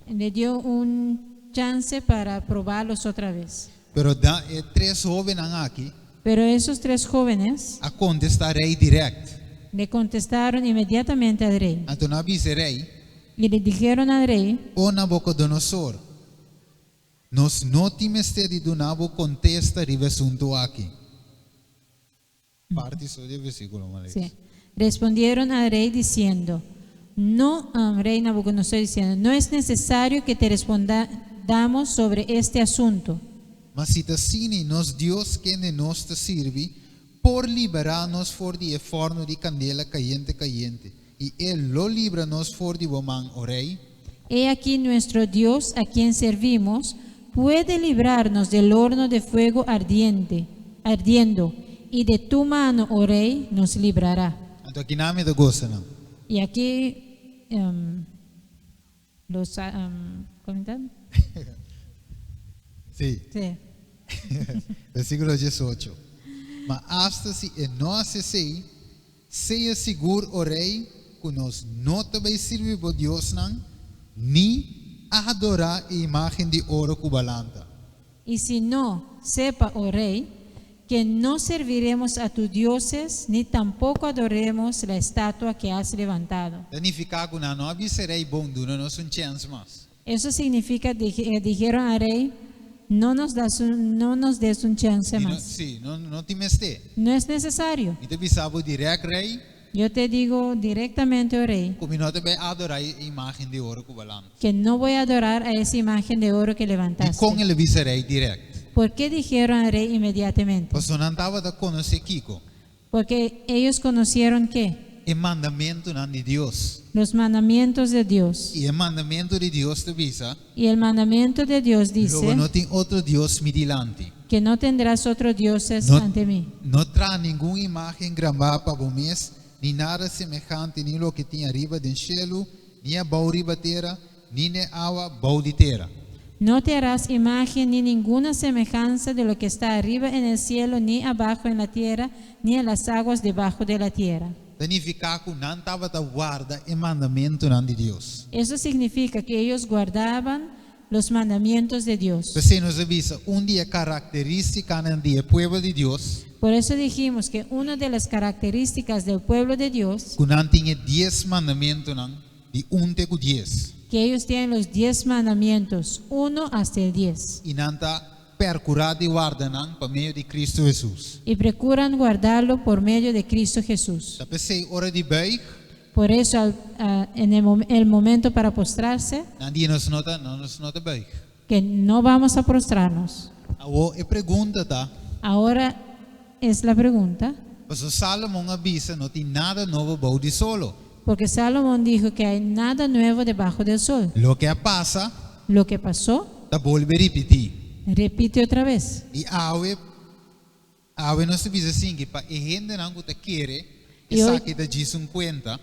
Le dio un chance para probarlos otra vez. Pero da, e tres hóbennan aki Pero esos tres jóvenes a kontestá rei direkt. Le contestaron inmediatamente al rey Anto nan a bisa rei, y le dijeron al rey: O Nabucodonosor, nos no tin mester di duna bo kontesta riba e asuntu aki. Parti so di versíkulo, Maris. Sí. Respondieron al rey diciendo, no, rey Nabucodonosor diciendo: "No es necesario que te respondamos sobre este asunto." Ma si ta asina, nos Dios, kende nos ta sirbi, por liberá nos for di e fòrnu di kandela kayente kayente, i e lo libra nos for di bo man, o rei. He aquí nuestro Dios a quien servimos puede librarnos del horno de fuego ardiente, ardiendo, y de tu mano, oh rey, nos librará. Anto akinan mi ta gusta nan. Y aquí los comentan. Sí. Sí. Versíkulo 18. Ma asta si e no hasi esei, sea sigur, o rei, ku nos no ta bai sirbi bo diosnan, ni adorá e imágen di oro ku b'a lanta. Y si no, sepa, oh rey, que no serviremos a tus dioses, ni tampoco adoremos la estatua que has levantado. Ta nifiká ku nan no a bisa rei, bon, duna nos un chèns mas. Eso significa, dijeron al rey: No nos des un chance No, más." sí, no, no tin mester. No es necesario. Mi ta bisa bo direkt, rei, Yo te digo directamente, oh rey, ku mi no ta bai adorá e imágen di oro ku b'a lanta. Que no voy a adorar a esa imagen de oro que I levantaste. kon el a bisa rei direkt? ¿Por qué dijeron al rey inmediatamente? Pasobra nan tabata konosé kiko? Porque ellos conocieron que E mandamentunan di Dios. Los mandamientos de Dios. I e mandamentu di Dios ta bisa, Y el mandamiento de Dios Lo dice no tin otro Dios mi dilanti. Que no tendrás otros dioses No, ante mí. no traha ningun imágen grabá pa bo mes, ni nada semehante, ni loke tin ariba den shelu, ni abou riba tera, ni den awa bou di tera. No te harás imagen ni ninguna semejanza de lo que está arriba en el cielo, ni abajo en la tierra, ni en las aguas debajo de la tierra. Ta nifiká ku nan tabata warda e mandamentunan di Dios. Eso significa que ellos guardaban los mandamientos de Dios. P'esei nos a bisa, un di e karakterístikanan di e pueblo di Dios, Por eso dijimos que una de las características del pueblo de Dios, ku nan tin e 10 mandamentunan di 1 te ku 10. Que ellos tienen los 10 mandamientos, 1 hasta el 10, I nan ta perkurá di warda nan pa medio di Kristu Hesus. Y procuran guardarlo por medio de Cristo Jesús. Ta p'esei ora di buig, Por eso en el momento para postrarse, nan di nos no ta, no, nos no ta buig. Que no vamos a postrarnos. Awor e pregunta ta, Ahora es la pregunta, pasobra Salomon a bisa no tin nada nobo bou di solo. Porque Salomón dijo que hay nada nuevo debajo del sol. Loke a pasa, Lo que pasó, ta bolbe ripití. Repite otra vez. I awe, awe nos ta bisa asina, ku pa e hendenan ku ta kere, I hoy- esaki ta djis un kuenta,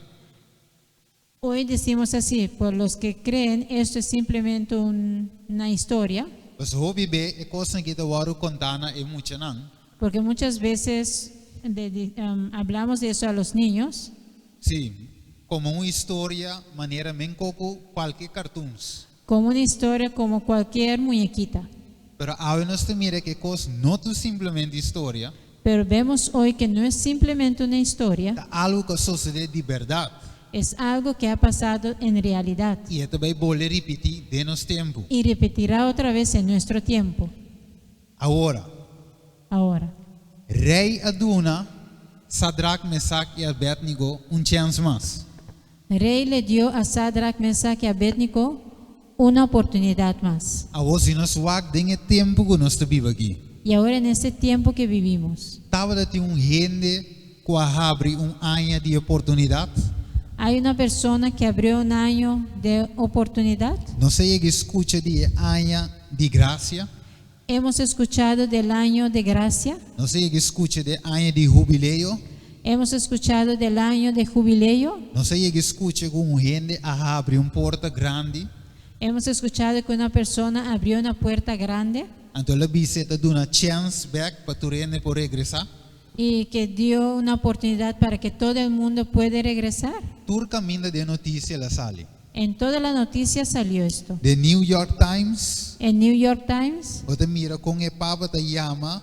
Hoy decimos así, por los que creen, esto es simplemente una historia, Pasobra hopi be e kosnan aki ta wòrdu kontá na e muchanan. Porque muchas veces hablamos de eso a los niños, Sí, komo un historia, manera meskos ku kualke cartoons. Como una historia, como cualquier muñequita. Pero awe nos ta mira ku e kos no ta simplemente historia, Pero vemos hoy que no es simplemente una historia, ta algu ku a sosodé di berdat. Es algo que ha pasado en realidad I e ta bai bolbe ripití den nos tempu. Y repetirá otra vez en nuestro tiempo. Awor, Ahora, rei a duna, Sadrach, Mesach i Abednego un chèns mas. Rey le dio a Sadrach, Mesach y Abednego una oportunidad más. Awor si nos wak den e tempu ku nos ta biba aki. Y ahora en este tiempo que vivimos, Tabatin un hende ku a habri un aña di oportunidat. Hay una persona que abrió un año de oportunidad. Nos a yega di skucha di aña di grasia. Hemos escuchado del año de gracia. Nos a yega di skucha di aña di hubileo. Hemos escuchado del año de jubileo. Nos a yega di skucha ku un hende a habri un porta grandi. Hemos escuchado que una persona abrió una puerta grande Anto el a bisa e ta duna chèns bèk pa tur hende por regresá. Y que dio una oportunidad para que todo el mundo puede regresar. Tur kaminda den notisia el a sali. En toda la noticia salió esto. The New York Times, En New York Times, bo ta mira kon e papa ta yama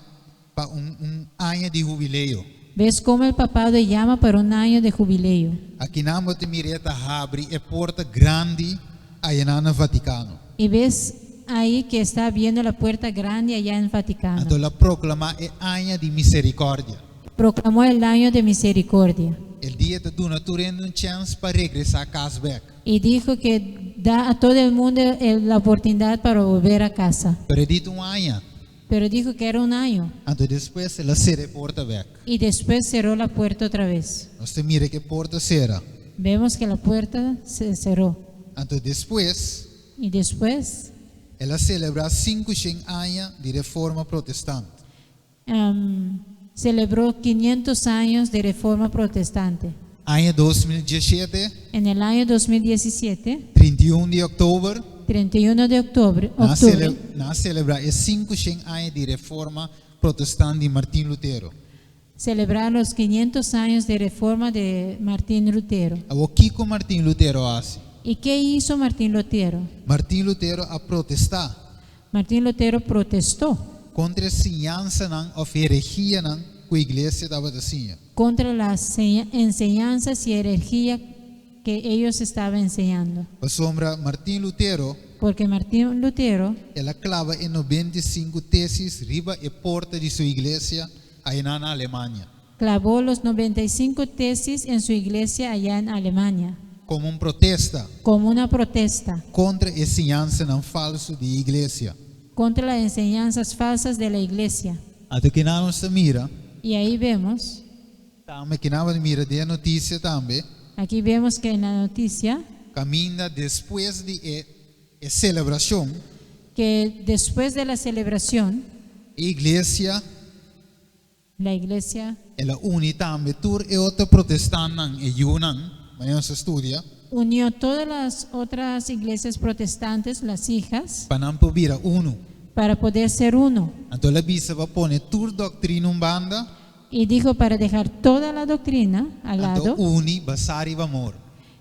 pa un aña di hubileo. Ves cómo el papado llama para un año de jubileo. Akinan bo ta mira e ta habri e porta grandi ayanan na Vatikano. Y ves ahí que está abriendo la puerta grande allá en Vaticano. Anto el a proklamá e aña di miserikòrdia. Proclamó el año de misericordia. El di e ta duna tur hende un chèns pa regresá kas bèk. Y dijo que da a todo el mundo la oportunidad para volver a casa. Pero e di ta un aña. Pero dijo que era un año. Anto despues el a sera e porta bèk. Y después cerró la puerta otra vez. Nos ta mira ku e porta sera. Vemos que la puerta se cerró. Anto despues Y después el a selebrá 500 aña di Reforma Protestant. Celebró 500 años de Reforma Protestante. Aña 2017, En el año 2017, 31 di òktober, 31 de octubre, nan a octubre nan a selebrá e 500 aña di Reforma Protestant di Martin Lutero. Celebraron los 500 años de Reforma de Martín Lutero. Awor kiko Martin Lutero a hasi? ¿Y qué hizo Martín Lutero? Martin Lutero a protestá Martín Lutero protestó kontra e siñansanan òf herehianan ku iglesia tabata siña. Contra las enseñanzas y herejía que ellos estaban enseñando. Pasobra Martin Lutero Porque Martín Lutero el a klaba e 95 tesis riba e porta di su iglesia einan na Alemania. Clavó los 95 tesis en su iglesia allá en Alemania Komo un protesta como una protesta kontra e siñansanan falsu di iglesia. Contra las enseñanzas falsas de la iglesia. Anto akinan nos ta mira, Y ahí vemos, tambe akinan bo ta mira den notisia tambe, aquí vemos que en la noticia, kaminda despues di e, e selebrashon, que después de la celebración, iglesia la iglesia el a uni tambe tur e otro protestantnan e yunan, manera nos a studia, unió todas las otras iglesias protestantes, las hijas, pa nan por bira unu. Para poder ser uno. Anto el a bisa pa pone tur doktrina un banda, Y dijo para dejar toda la doctrina al anto lado uni basá riba amor.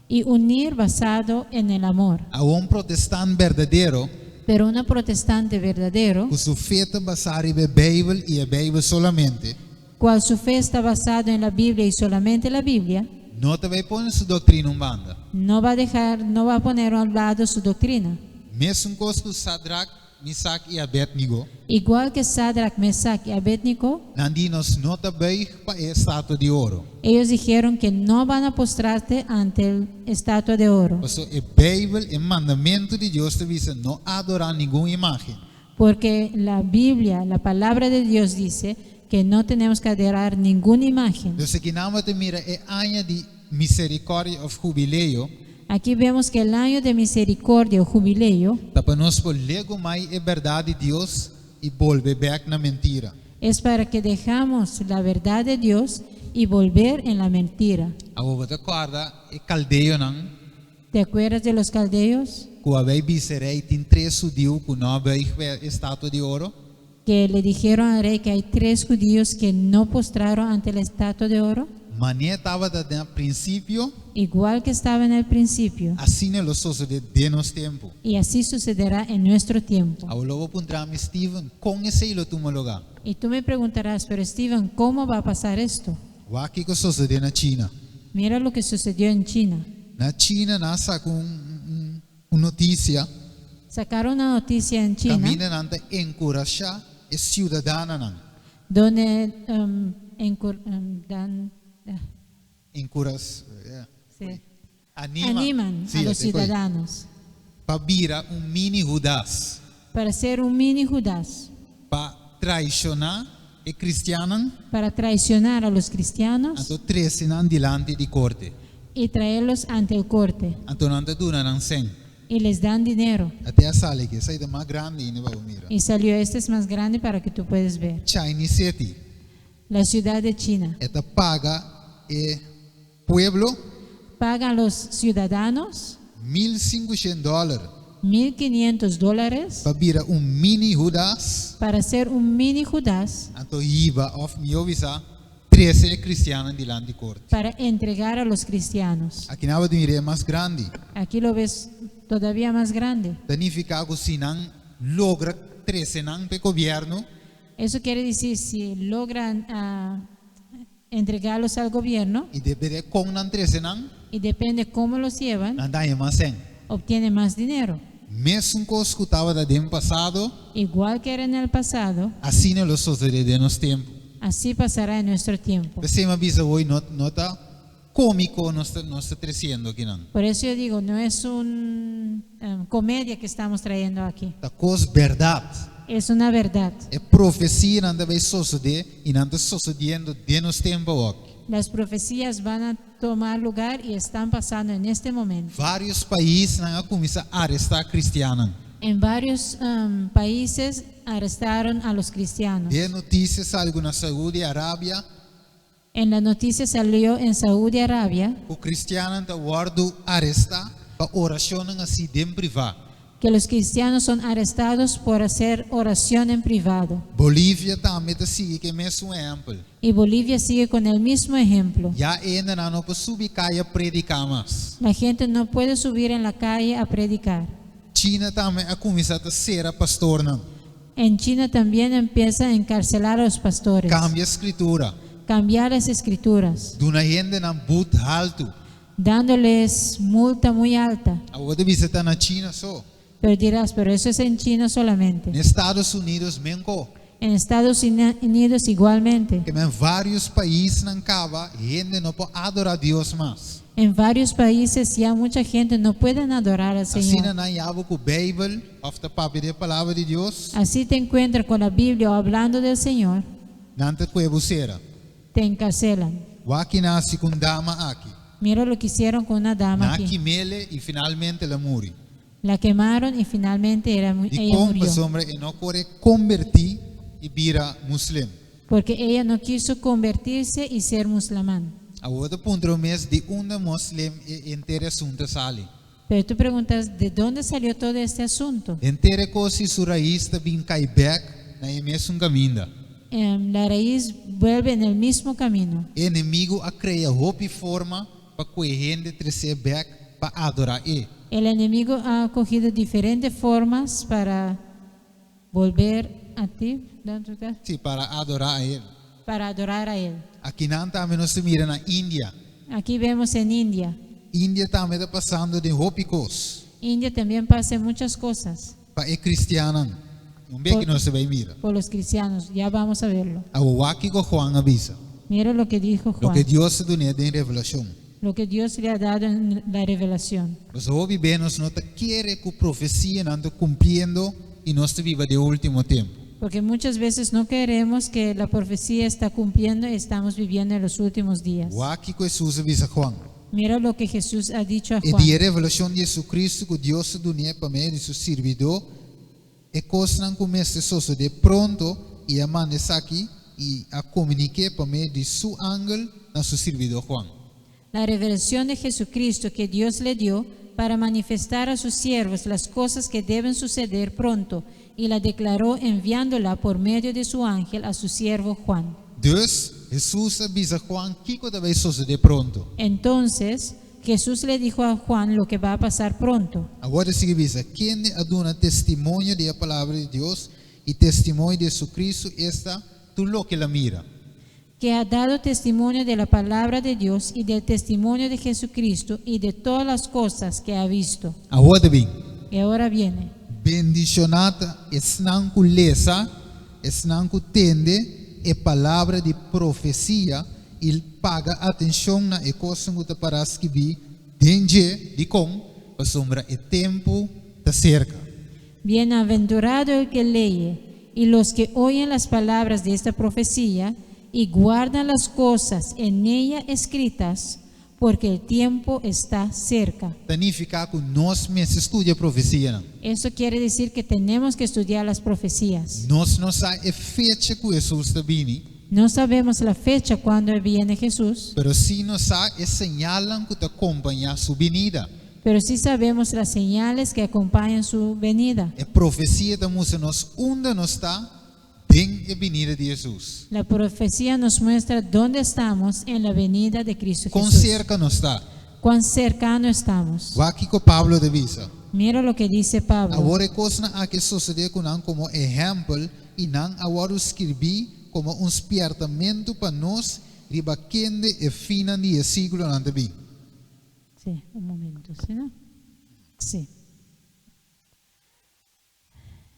Y unir basado en el amor. Awor un protestant berdadero, Pero una protestante verdadero, ku su fe ta basá riba Beibel i e Beibel solamente, cual su fe está basada en la Biblia y solamente la Biblia, no ta bai pone su doktrina un banda. No va a dejar, no va a poner a un lado su doctrina. Mesun kos ku Sadrach, Misak i Abednego, Igual que Sadrach, Mesach y Abednego, nan di nos no ta buig pa e estatua di oro. Ellos dijeron que no van a postrarse ante el estatua de oro, Pasobra e Beibel, e mandamentu di Dios ta bisa no adorá ningun imágen. Porque la Biblia, la palabra de Dios dice que no tenemos que adorar ninguna imagen. Anto akinan bo ta mira e aña di miserikòrdia òf hubileo, Aquí vemos que el año de misericordia o jubileo ta pa nos por legumai e bèrdat di Dios i bolbe bèk na mentira. Es para que dejamos la verdad de Dios y volver en la mentira. Awor bo ta kòrda e kaldeonan ¿Te acuerdas de los caldeos ku a bai bisa rei tin tres hudiu ku no a buig pa e estatua di oro? Que le dijeron al rey que hay tres judíos que no postraron ante la estatua de oro? Manera tabata na prinsipio, Igual que estaba en el principio. Asina lo sosodé den nos tempu. Y así sucederá en nuestro tiempo. Awor lo bo puntra mi, Steven, kon esei lo tuma lugá? Y tú me preguntarás: "Pero Steven, ¿cómo va a pasar esto?" Wak kiko a sosodé na China. Mira lo que sucedió en China. Na China, nan a saka un, un, un notisia, Sacaron una noticia en China kaminda nan ta enkurashá e siudadanonan. Donde dan, ah, Enkuras, yeah. sí, Anima, animan Sí, a los te coi. ciudadanos Pa bira un mini Judas, para ser un mini Judas, pa traishoná e kristiannan, para traicionar a los cristianos anto trese nan dilanti di korte. Y traerlos ante el corte Anto nan ta duna nan sèn. Y les dan dinero. Ata a sali aki, esaki ta mas grandi ainda pa mira. Y salió, este es más grande para que tú puedes ver. Chinese City, La ciudad de China. E ta paga e pueblo Pagan los ciudadanos 1.500 dòler 1.500 dólares pa bira un mini Judas, para ser un mini Judas anto hiba òf mihó bisa trese e kristiannan dilanti korte. Para entregar a los cristianos. Akinan bo ta mir'é mas grandi. Aquí lo ves todavía más grande. Ta nifiká ku si nan logra trese nan pa gobièrnu, Eso quiere decir, si logran entregarlos al gobierno, i dependé kon nan trese nan, y depende cómo los llevan, nan ta haña mas sèn. Obtiene más dinero. Mesun kos ku tabata den pasado, Igual que era en el pasado, asina lo sosodé den nos tempu. Así pasará en nuestro tiempo. P'esei mi a bisa awor no no ta kómiko nos ta nos ta tresiendo akinan. Por eso yo digo, no es un comedia que estamos trayendo aquí. Ta kos bèrdat. Es una verdad. E profesianan ta bai sosodé i nan ta sosodiendo den nos tempu awor. Las profecías van a tomar lugar y están pasando en este momento. Vários paisnan a kuminsá arestá kristiannan. En varios países arrestaron a los cristianos. Den notisia a sali ku na Saudi Arabia En la noticia salió en Saudi Arabia ku kristiannan ta wòrdu arestá pa orashonnan hasi den privá. Que los cristianos son arrestados por hacer oración en privado. Bolivia tambe ta sigui ku e mesun ehèmpel. Y Bolivia sigue con el mismo ejemplo. Ya hendenan no por subi kaya prediká mas. La gente no puede subir en la calle a predicar. China tambe a kuminsá ta sera pastornan. En China también empieza a encarcelar a los pastores. Kambia skritura. Cambiar las escrituras. Duna hendenan but haltu. Dándoles multa muy alta. Awor bo ta bisa ta na China so. Pero dirás: "Pero eso es en China solamente". Na Estados Unidos menko. En Estados Unidos igualmente. Ke men vários paisnan kaba hende no por adorá Dios mas. En varios países ya mucha gente no pueden adorar al Asina Señor. nan haña bo ku Beibel òf ta papia di e palabra di Dios, Así te encuentras con la Biblia o hablando del Señor, nan ta kue bo sera. Te encarcelan. Wak ki nan a hasi ku un dama aki. Mira lo que hicieron con una dama Nan a aquí. kim'é i finalmente el a muri. La quemaron y finalmente Di ella kon murió. pasobra e no kore kombertí i bira muslim. Porque ella no quiso convertirse y ser musulmán. Awor bo ta puntra bo mes di unda muslim e henter e asuntu a sali. Pero tú preguntas, ¿de dónde salió todo este asunto? Henter e kos i su rais ta bin kai bèk na e mesun kaminda. La raíz vuelve en el mismo camino. E enemigu a krea hopi forma pa ku e hende tres'é bèk pa adorá e. El enemigo ha cogido diferentes formas para volver a ti, Sí, para adorá a el. Para adorar a él. Akinan tambe nos ta mira na India. Aquí vemos en India. India tambe ta pasando den hopi kos. India también pasa muchas cosas Pa e kristiannan. Un bes ku nos ta bai mira. Por los cristianos. Ya vamos a verlo. Awor wak kiko Juan a bisa. Mira lo que dijo Juan. Loke Dios a dun'é den revelashon. Lo que Dios le ha dado en la revelación. Nos hopi be nos no ta kere ku profesianan ta kumpliendo i nos ta biba den último tempu. Porque muchas veces no queremos que la profecía está cumpliendo y estamos viviendo en los últimos días. Wak kiko Hesus a bisa Juan. Mira lo que Jesús ha dicho a E Juan. di e revelashon di Hesukristu ku Dios a dun'é pa medio di su sirbidó, e kosnan ku mester sosodé pronto, i a manda esaki i a komunik'é pa medio di su angel na su sirbidó Juan. La revelación de Jesucristo que Dios le dio para manifestar a sus siervos las cosas que deben suceder pronto, y la declaró enviándola por medio de su ángel a su siervo Juan. Dus, Hesus a bisa Juan kiko ta bai sosodé pronto. Entonces Jesús le dijo a Juan lo que va a pasar pronto. Awor e ta sigui bisa, Kende a duna testimonio di e palabra di Dios i testimonio di Hesukristu, esta tur loke el a mira. Que ha dado testimonio de la palabra de Dios y del testimonio de Jesucristo y de todas las cosas que ha visto. Awor ta bin. Y ahora viene. Bendishoná ta esnan ku lesa, esnan ku tende e palabra di profesia i paga atenshon na e kosnan ku ta pará skibí den dje, dikon? Pasobra e tempu ta serka. Bienaventurado el que lee y los que oyen las palabras de esta profecía y guardan las cosas en ella escritas, porque el tiempo está cerca. Ta nifiká ku nos mester studia profesianan. Eso quiere decir que tenemos que estudiar las profecías. Nos no sa e fecha ku Hesus ta bini, No sabemos la fecha cuando viene Jesús, pero sí nos sa e señalnan ku ta kompañá su binida. Pero sí sabemos las señales que acompañan su venida. E profesia ta mustra nos unda nos ta. den e binida di Hesus. La profecía nos muestra dónde estamos en la venida de Cristo Kon Jesús. serka nos ta. Cuán cercano estamos. Wak kiko Pablo ta bisa. Mira lo que dice Pablo. Awor e kosnan aki a sosodé ku nan komo ehèmpel i nan a wòrdu skirbí komo un spièrtamentu pa nos riba kende e finnan di e siglonan ta bin. Sí, un momento, ¿sí, no? Sí.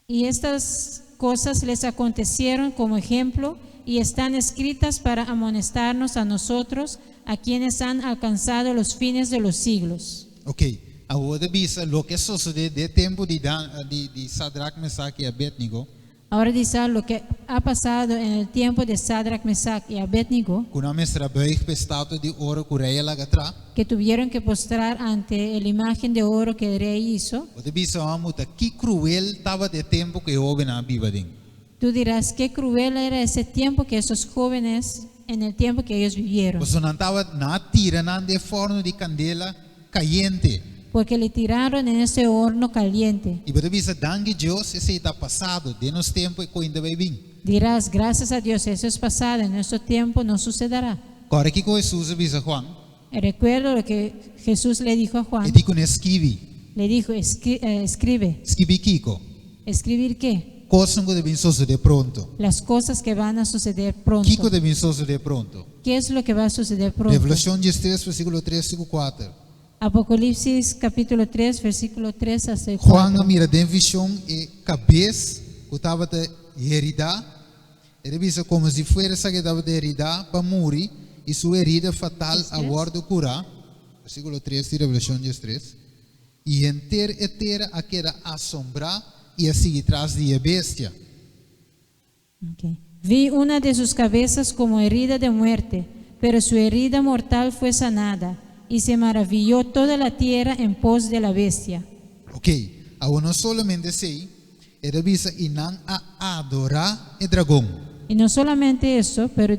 Y estas cosas les acontecieron como ejemplo y están escritas para amonestarnos a nosotros, a quienes han alcanzado los fines de los siglos. Ok, awor e ta bisa loke a sosodé den tempu di, Dan, di Sadrach, Mesach i Abednego, Ahora dice lo que ha pasado en el tiempo de Sadrach, Mesach y Abednego, ku nan mester a buig pa e estatua di oro ku rei a laga traha. Que tuvieron que postrar ante la imagen de oro que el rey hizo. Bo ta bisa, amo, ta ki kruel tabata e tempu ku e hóbennan a biba aden. Tú dirás, qué cruel era ese tiempo que esos jóvenes, en el tiempo que ellos vivieron. Pasobra nan tabata nan a tira nan den fòrnu di kandela kayente. Porque le tiraron en ese horno caliente. I bo ta bisa, danki Dios, esei ta pasado, den nos tempu e kos ei no ta bai bin. Dirás, gracias a Dios, eso es pasado, en nuestro tiempo no sucederá. Kòrda kiko Hesus a bisa Juan? Recuerdo lo que Jesús le dijo a Juan. E di kuné, Skibi. Le dijo, Escribe. Skibi kiko? ¿Escribir qué? Kosnan ku ta bin sosodé pronto. Las cosas que van a suceder pronto. Kiko ta bin sosodé pronto? ¿Qué es lo que va a suceder pronto? Revelashon 13, versíkulo 3 i 4. Apocalipsis capítulo 3, versículo 3 hasta el Juan 4. a mira den vishon e kabes ku tabata heridá. El a bisa komo si fuera esaki tabata heridá pa muri i su herida fatal a 13. wòrdu kurá. Versíkulo 3 di Revelashon 13. I henter e tera a keda asombrá i a sigui tras di e bestia. Ok. Vi una de sus cabezas como herida de muerte, pero su herida mortal fue sanada, y se maravilló toda la tierra en pos de la bestia. Ok, awor no solamente esei, e ta bisa i nan a adorá e dragon. Y no solamente eso, pero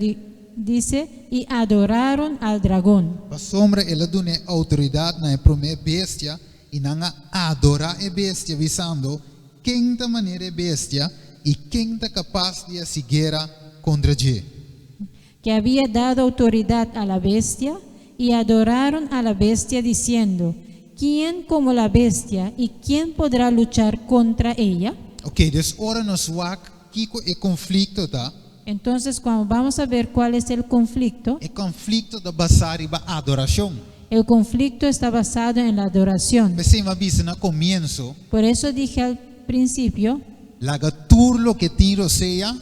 dice, y adoraron al dragón. Pasobra el a duna outoridat na e promé bestia i nan a adorá e bestia, bisando, Ken ta manera e bestia i ken ta kapas di hasi guera kontra dje? Que había dado autoridad a la bestia, y adoraron a la bestia diciendo, ¿quién como la bestia y quién podrá luchar contra ella? Ok, dus ora nos wak kiko e konflikto ta. Entonces, cuando vamos a ver cuál es el conflicto, E konflikto ta basá riba adorashon. El conflicto está basado en la adoración. P'esei mi a bisa na komienso, Por eso dije al principio, laga tur loke tin rosea,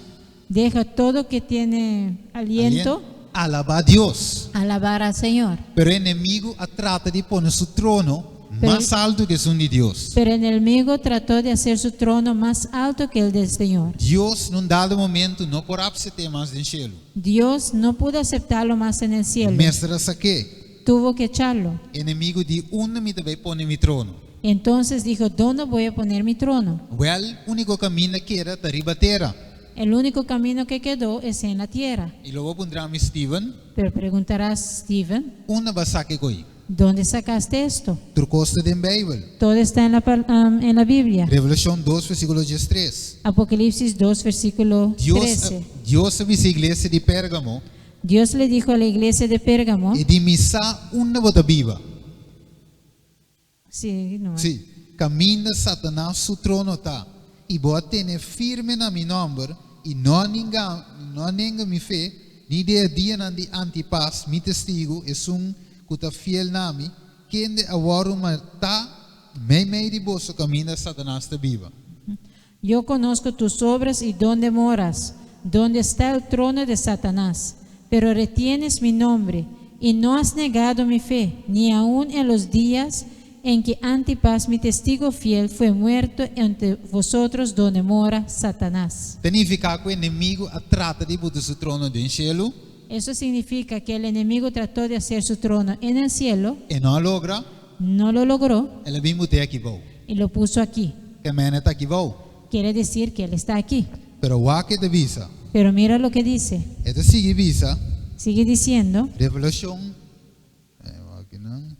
deja todo que tiene aliento, alabá Dios. Alabar al Señor. Pero e enemigu a trata di pone su trono mas altu ku esun di Dios. Pero el enemigo trató de hacer su trono más alto que el del Señor. Dios, na un dado momento, no por a asept'é mas den shelu. Dios no pudo aceptarlo más en el cielo. Mester a sak'é. Tuvo que echarlo. Enemigu di, unda mi ta bai pone mi trono? Entonces dijo, ¿dónde voy a poner mi trono? Wèl, úniko kaminda ku keda ta riba tera. El único camino que quedó es en la tierra. I lo bo puntra mi, Steven, Pero preguntarás, Steven, unda b'a saka e kos ei? ¿Dónde sacaste esto? Tur kos ta den Beibel. Todo está en la Biblia. Revelashon 2, versíkulo 13. Apocalipsis 2, versículo Dios, 13. Dios a bisa iglesia di Pérgamo, Dios le dijo a la iglesia de Pérgamo, E di, mi sa unda bo ta biba. Sí, no. Sí, kaminda Satanas su trono ta. I bo a tene firme na mi nòmber, i no a ninga, no a nenga mi fe, ni den e dianan di Antipas, mi testigu, esun ku ta fiel na mi, kende a wòrdu matá meimei di boso kaminda Satanas ta biba. Yo conozco tus obras y dónde moras, donde está el trono de Satanás. Pero retienes mi nombre y no has negado mi fe, ni aun en los días en que Antipas, mi testigo fiel, fue muerto entre vosotros donde mora Satanás. Ta nifiká ku e enemigu a trata di buta su trono den shelu, Eso significa que el enemigo trató de hacer su trono en el cielo, e no a logra, no lo logró el a bin but'é aki bou. Y lo puso aquí. Ke men e ta aki bou. Quiere decir que él está aquí. Pero wak e ta bisa. Pero mira lo que dice. E ta sigui bisa, Sigue diciendo, Revelashon, aki no.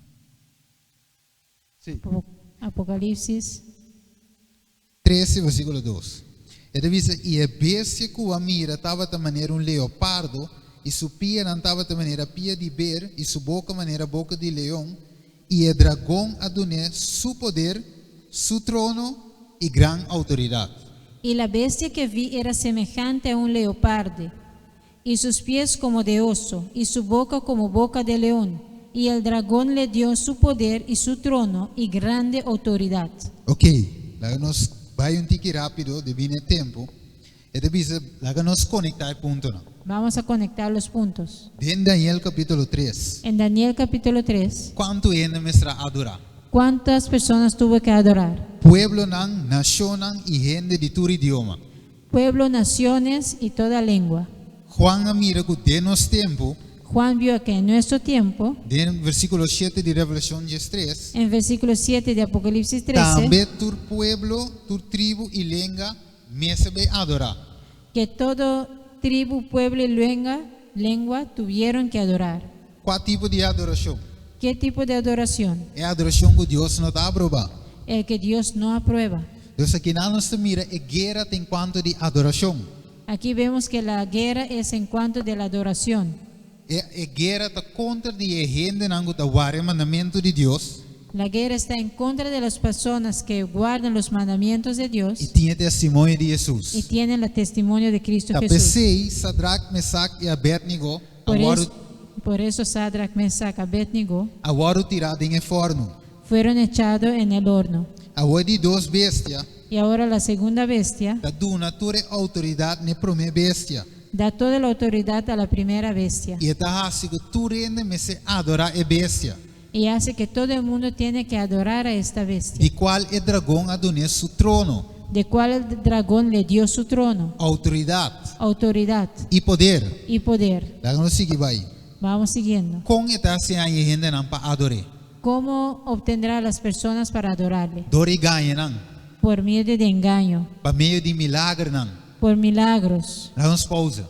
Sí. Apocalipsis 13, versíkulo 2. E ta bisa, i e bestia ku bo a mira tabata manera un leopardo, i su pianan tabata manera pia di ber, i su boka manera boka di leon, i e dragon a dun'é su poder, su trono i gran outoridat. Y la bestia que vi era semejante a un leopardo, y sus pies como de oso, y su boca como boca de león. Y el dragón le dio su poder y su trono y grande autoridad. Ok, laga nos bai un tiki rápido, debí na tempu. E ta bisa, laga nos konektá e puntonan. Vamos a conectar los puntos. Den Daniel kapítulo 3, En Daniel capítulo 3, kuantu hende mester a adorá? ¿Cuántas personas tuvo que adorar? Pueblonan, nashonnan i hende di tur idioma. Pueblo, naciones y toda lengua. Juan a mira ku den nos tempu, Juan vio que en nuestro tiempo, den versíkulo 7 di Revelashon 13, en versículo 7 de Apocalipsis 13, tambe tur pueblo, tur tribu i lenga mester bai adorá. Que todo tribu, pueblo y lengua tuvieron que adorar. Kua tipo di adorashon? ¿Qué tipo de adoración? E adorashon ku Dios no ta aprobá. El que Dios no aprueba. Dus aki nos ta mira e guera en kuanto di adorashon. Aquí vemos que la guerra es en cuanto de la adoración. E guera ta kontra di e hendenan ku ta warda e mandamentu di Dios La guerra está en contra de las personas que guardan los mandamientos de Dios i tin e testimonio di y Hesus. tienen el testimonio de Cristo Ta Jesús. p'esei, Sadrach, Mesach i Abednego Por a wòrdu eso, por eso Sadrach, Mesach, Abednego a wòrdu tirá den e fòrnu. Fueron echados en el horno. Awor e di dos bestia Y ahora la segunda bestia ta duna tur e outoridat na e promé bestia. Da toda la autoridad a la primera bestia I e ta hasi ku tur hende mester adorá e bestia, y hace que todo el mundo tiene que adorar a esta bestia, di kual e dragon a dun'é su trono, de cual el dragón le dio su trono, outoridat autoridad i poder. Y poder. Laga nos sigui bai. Vamos siguiendo. Kon e ta hasi haña e hendenan pa ador'é? ¿Cómo obtendrá a las personas para adorarle? Dor di gaña nan, Por medio de engaño, pa medio di milagernan. Por milagros. Laga nos pousa.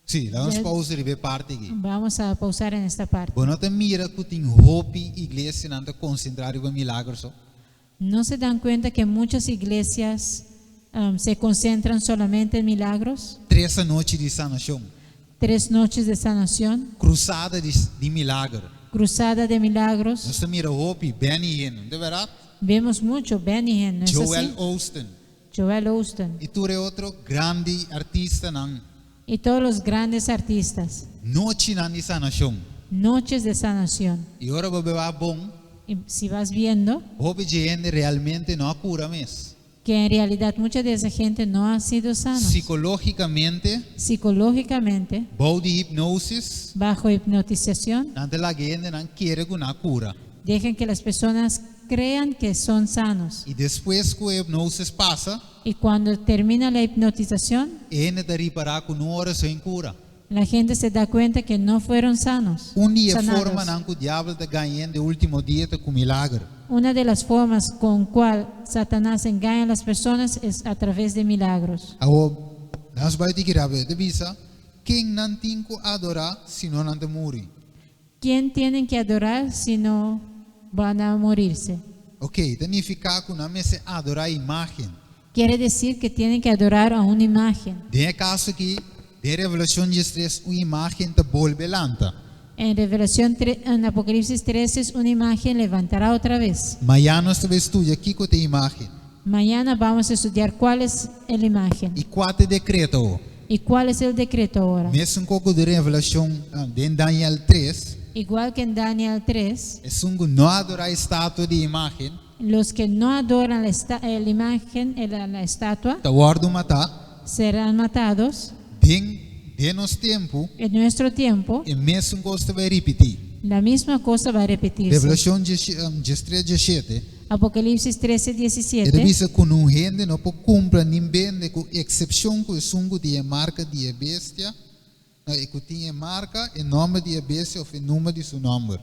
Sí, laga nos pousa riba e parti aki. Vamos a pausar en esta parte. Bo no ta mira ku tin hopi iglesianan ta konsentrá riba milager so? ¿No se dan cuenta que muchas iglesias se concentran solamente en milagros? Tres anochi di sanashon, Tres noches de sanación, krusada di, di milager. Cruzada de milagros. Nos ta mira hopi, Benny Hinn, di berdat? Vemos mucho Benny Hinn, ¿no es Joel así? Osteen Joel Osteen i tur e otro grandi artistanan. Y todos los grandes artistas. Nochinan di sanashon. Noches de sanación. I ora bo wak bon, Y si vas viendo hopi di hende realmente no a kura mes. Que en realidad mucha de esa gente no ha sido sana. Psikológikamente, Psicológicamente, bou di hipnosis, bajo hipnotización, nan ta laga hendenan kere ku nan a kura. Dejen que las personas crean que son sanos. I despues ku e hipnosis pasa, Y cuando termina la hipnotización, hende ta ripará ku no a ser kurá. La gente se da cuenta que no fueron sanos. Un di e Sanados. formanan ku diabel ta gaña hende último dia ta ku milager. Una de las formas con cual Satanás engaña a las personas es a través de milagros. Awor, nos bai tiki rápido. E ta bisa, ken nan tin ku adorá, sino nan ta muri. ¿Quién tienen que adorar si no van a morirse? Ok, ta nifiká ku nan mester adorá imágen. Quiere decir que tienen que adorar a una imagen. Den e kaso aki, den Revelashon 13, un imágen ta bolbe lanta. En Revelación, en Apocalipsis 13, es una imagen levantará otra vez. Mañan nos ta bai studia kiko ta e imágen. Mañana vamos a estudiar cuál es la imagen I kua ta e dekreto. Y cuál es el decreto ahora. Mesun kos ku den Revelashon, ah, den Daniel 3, Igual que en Daniel 3, esun ku no adorá e estatua di imágen, los que no adoran la imagen, la estatua, ta wòrdu matá. Serán matados. Den, den nos tempu, En nuestro tiempo, e mesun kos ta bai ripití. La misma cosa va a repetirse. Revelashon 13, 17, Apocalipsis 13, E 17. bisa ku niun hende no por kumpra ni bende ku eksepshon ku esun ku tin e marka di e bestia, no, i ku tin e marka, e nòmber di e bestia òf e number di su nòmber.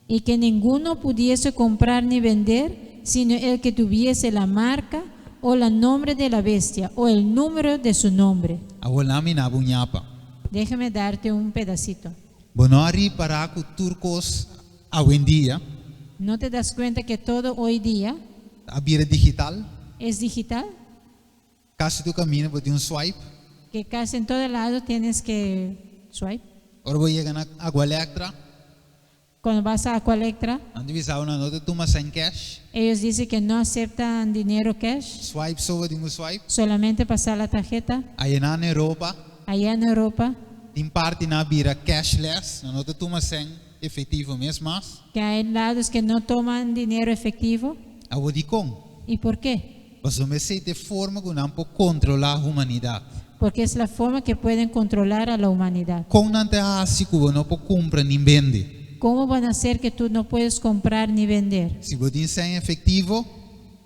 Y que ninguno pudiese comprar ni vender, sino el que tuviese la marca o el nombre de la bestia o el número de su nombre. Awor laga mi duna bo un ñapa. Déjame darte un pedacito. Bo no a ripará ku tur kos awendia ¿No te das cuenta que todo hoy día a bira digital? Es digital? Kasi tur kaminda bo tin un swipe. Que casi en todo lado tienes que swipe. Ora bo yega na Aqualectra, Cuando vas a Aqualectra, nan ta bisa nan no ta tuma sèn cash. Ellos dicen que no aceptan dinero cash, Swipe so bo tin ku swipe. Solamente pasar la tarjeta. Ayanan na Europa, Allá en Europa, tin parti nan a bira cashless, nan no ta tuma sèn efektivo mes mas. Que hay lados que no toman dinero efectivo. Awor dikon? ¿Y por qué? Pasobra esei ta e forma ku nan por kontrolá humanidat. Porque es la forma que pueden controlar a la humanidad. Kon nan ta hasi ku bo no por kumpra ni bende? ¿Cómo van a hacer que tú no puedes comprar ni vender? Si bo tin sèn efektivo,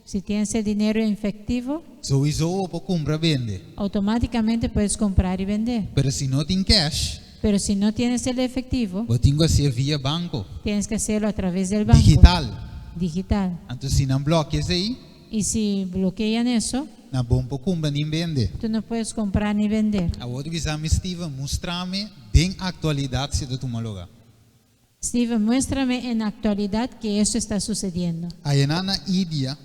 Si tienes el dinero en efectivo, souiso bo por kumpra bende. Automáticamente puedes comprar y vender. Pero si no tin cash, Pero si no tienes el efectivo, bo tin ku hasié via banko. Tienes que hacerlo a través del banco. Digital. Digital. Anto si nan blòkia esei, Y si bloquean eso, na bo n' por kumpra ni bende. Tú no puedes comprar ni vender. Awor bisa mi Steven, mustra mi den aktualidat si ta tuma lugá. Steven, muéstrame en la actualidad que eso está sucediendo. Ayanan na India,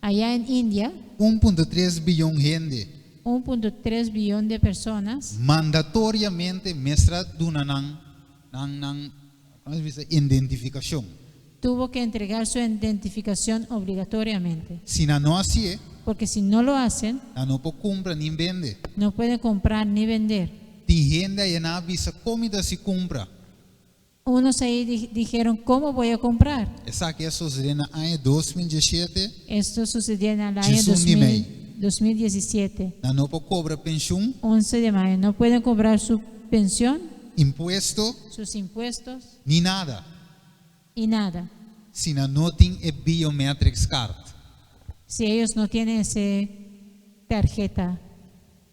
Allá en India, 1.3 bion hende 1.3 billón de personas mandatoriamente mester a duna nan nan nan kon ta bisa identifikashon. Tuvo que entregar su identificación obligatoriamente. Si nan no hasié, Porque si no lo hacen, nan no por kumpra ni bende. No pueden comprar ni vender. Tin hende ayanan a bisa kon mi ta hasi kumpra. Unos ahí dijeron, ¿cómo voy a comprar? Esaki a sosodé na aña 2017. Esto sucedió en el año 11 di mei. 2017, Nan no por kobra penshun, 11 de mayo. No pueden cobrar su pensión, impuesto, sus impuestos ni nada. Y nada. Si nan no tin e biometrics card. Si ellos no tienen ese tarjeta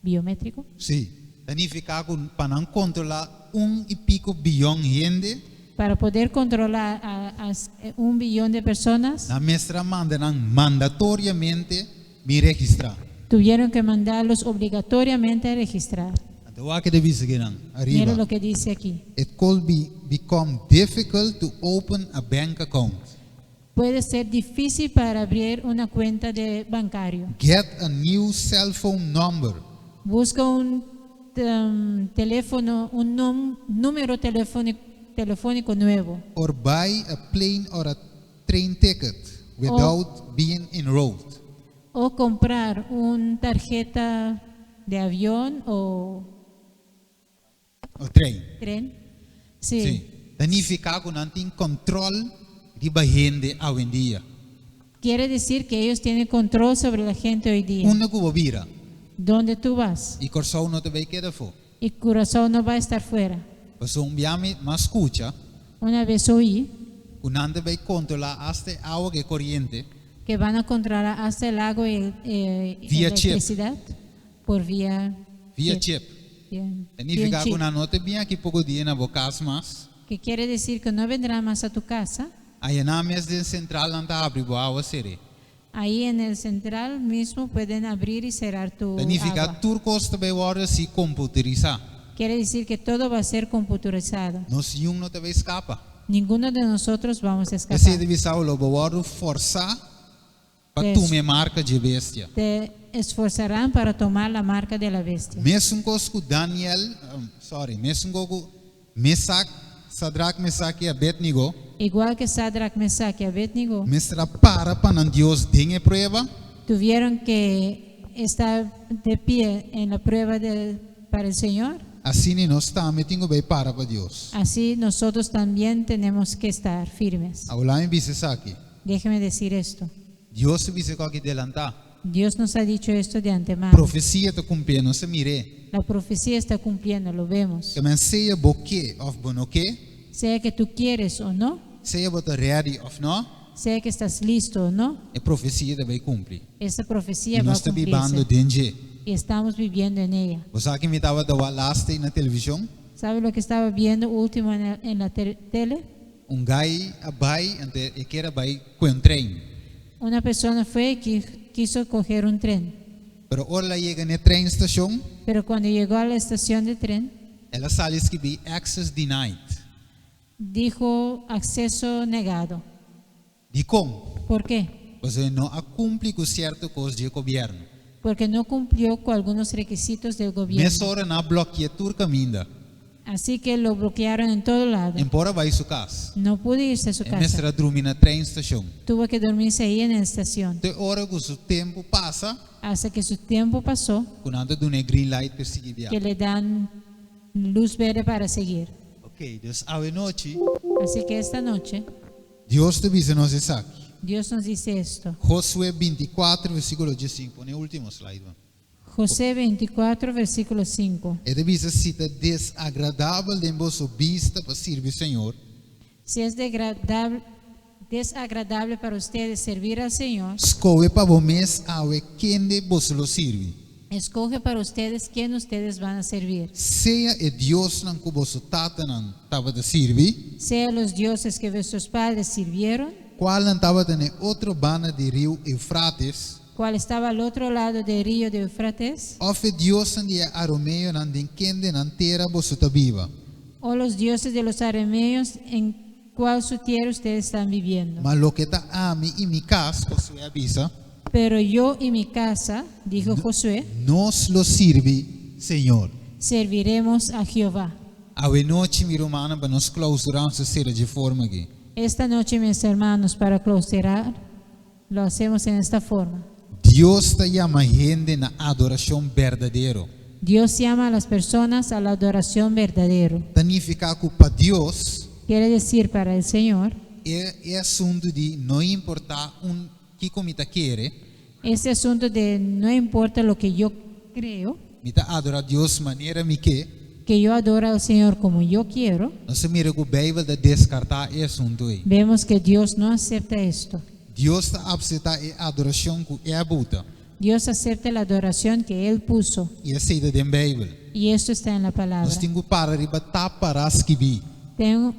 biométrico. Sí. Ta nifiká ku pa nan kontrolá un i piku bion hende, Para poder controlar a 1 billón de personas, nan mester a manda nan mandatoriamente bin registrá. Tuvieron que mandarlos obligatoriamente a registrar. Anto wak kiko ta bisa akinan, Mira ariba. lo que dice aquí. It could become difficult to open a bank account. Puede ser difícil para abrir una cuenta de bancario. Get a new cell phone number. Busca un teléfono, un número telefónico nuevo. Or buy a plane or a train ticket without being enrolled. O comprar una tarjeta de avión o O train. Tren. Sí. Sí. Ta nifiká ku nan tin kontrol riba hende awendia. Quiere decir que ellos tienen control sobre la gente hoy día. Unda ku bo bira. ¿Dónde tú vas? I Kòrsou no ta bai keda afó. Y Curazao no va a estar fuera. Pasobra un bia mi m'a skucha Una vez oí ku nan ta bai kontrolá asta awa ku koriente que van a controlar hasta el agua y via chip. Electricidad por vía Via chip. Vía Ta nifiká chip. ku nan no ta bin aki poko dia na bo kas mas. Que quiere decir que no vendrán más a tu casa. Ayanan mes den sentral nan ta habri bo awa ser'é. Ahí en el central mismo pueden abrir y cerrar tu Ta nifiká agua. tur kos ta bai wòrdu asina komputerisá. Quiere decir que todo va a ser computurizado. Nos niun no ta bai skapa. Ninguno de nosotros vamos a Esei escapar. ta bisa lo bo wòrdu fòrsá pa Des. tuma e marka di bestia. Te esforzarán para tomar la marca de la bestia. Mesun kos ku Daniel, sorry, mesun kos ku Mesak, Sadrak, Mesak i Abednego, Igual que Sadrach, Mesach y Abednego, mester a para pa nan Dios den e prueba, tuvieron que estar de pie en la prueba para el Señor. Asina nos tambe tin ku bai para pa Dios. Así nosotros también tenemos que estar firmes. Awor laga mi bisa esaki. Déjeme decir esto. Dios a bisa e kos aki delantá. Dios nos ha dicho esto de antemano. Profesia ta kumpliendo, nos ta mir'é. La profecía está cumpliendo, lo vemos. Ke men sea bo ke òf bo no ke, Sea que tú quieres o no, sea bo ta ready òf no, sea que estás listo o no, e profesia ta bai kumpli. Esta profecía I va a nos ta bibando cumplirse. den dje. Y estamos viviendo en ella. Bo sa kiko mi tabata wak laatst na televishon? ¿Sabe lo que estaba viendo último en la tele? Un guy a bai, anto e ker a bai ku un trein. Una persona fue y quiso coger un tren. Pero ora el a yega na train station, Pero cuando llegó a la estación de tren, el a sali skirbi access denied. Dijo acceso negado. Dikon? ¿Por qué? Pasobra e no a kumpli ku sierto kos di gobièrnu. Porque no cumplió con algunos requisitos del gobierno. Mesora nan a blòkia tur kaminda. Así que lo bloquearon en todo lado. E n' por a bai su kas. No pudo irse a su E casa. mester a drumi na train station. Tuvo que dormirse ahí en la estación. Te ora ku su tempu pasa, Hasta que su tiempo pasó, ku nan ta dun'é green light pa sigui que biaha. le dan luz verde para seguir. Ok, dus awe nochi, Así que esta noche, Dios ta bisa nos esaki. Dios nos dice esto. Josué 24, versíkulo 15. Pone e último slide. Man. Josué 24, versículo 5. E ta bisa si ta desagradabel den boso bista pa sirbi Señor, Si es desagradable para ustedes servir al Señor, skohe pa bo mes awe kende boso lo sirbi. Escoge para ustedes quién ustedes van a servir. Sea e diosnan ku boso tatanan tabata sirbi, Sea los dioses que vuestros padres sirvieron, kualnan tabata na otro banda di riu Eufrates, cual estaba al otro lado del río de Eufrates, òf e diosnan di e arameonan den kende nan tera boso ta biba. O los dioses de los arameos en cual su tierra ustedes están viviendo. Ma loke ta ami i mi kas, Josué a bisa, Pero yo y mi casa, dijo Josué, nos lo sirbi Señor. Serviremos a Jehová. Awe nochi, mi rumannan, pa nos klousurá nos ta sera di e forma aki. Esta noche, mis hermanos, para clausurar, lo hacemos en esta forma. Dios ta yama hende na adorashon berdadero. Dios llama a las personas a la adoración verdadero. Ta nifiká ku pa Dios, Quiere decir para el Señor, e, e asuntu di no importá un kiko mi ta kere, este asunto de no importa lo que yo creo, mi ta adorá Dios manera mi ke, que yo adoro al Señor como yo quiero, nos ta mira ku Beibel ta deskartá e asuntu ei. Vemos que Dios no acepta esto. Dios ta aseptá e adorashon ku E a buta. Dios acepta la adoración que Él puso. I esei ta den Beibel. Y esto está en la palabra. Nos tin ku para riba ta pará skibí.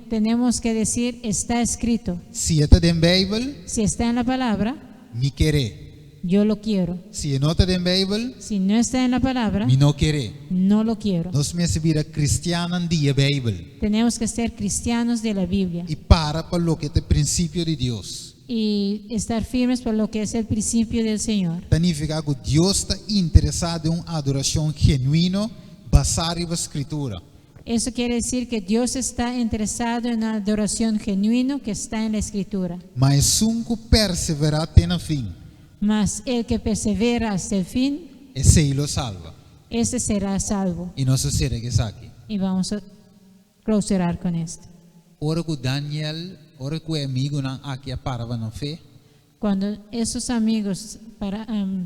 Tenemos que decir, está escrito. Si e ta den Beibel, Si está en la palabra, mi ker'é. Yo lo quiero. Si e no ta den Beibel, Si no está en la palabra, mi no ker'é. No lo quiero. Nos mester bira kristiannan di Beibel. Tenemos que ser cristianos de la Biblia I para pa loke ta e prinsipio di Dios. Y estar firmes por lo que es el principio del Señor. Ta nifiká ku Dios ta interesá den un adorashon genuino basá riba Skritura. Eso quiere decir que Dios está interesado en una adoración genuina que está en la Escritura. Ma esun ku perseverá te na fin, Mas el que persevera hasta el fin, esei lo salba. Ese será salvo. I nos ta sera ku esaki. Y vamos a clausurar con esto. Ora ku Daniel, ora ku e amigunan aki a para pa nan fe, Cuando esos amigos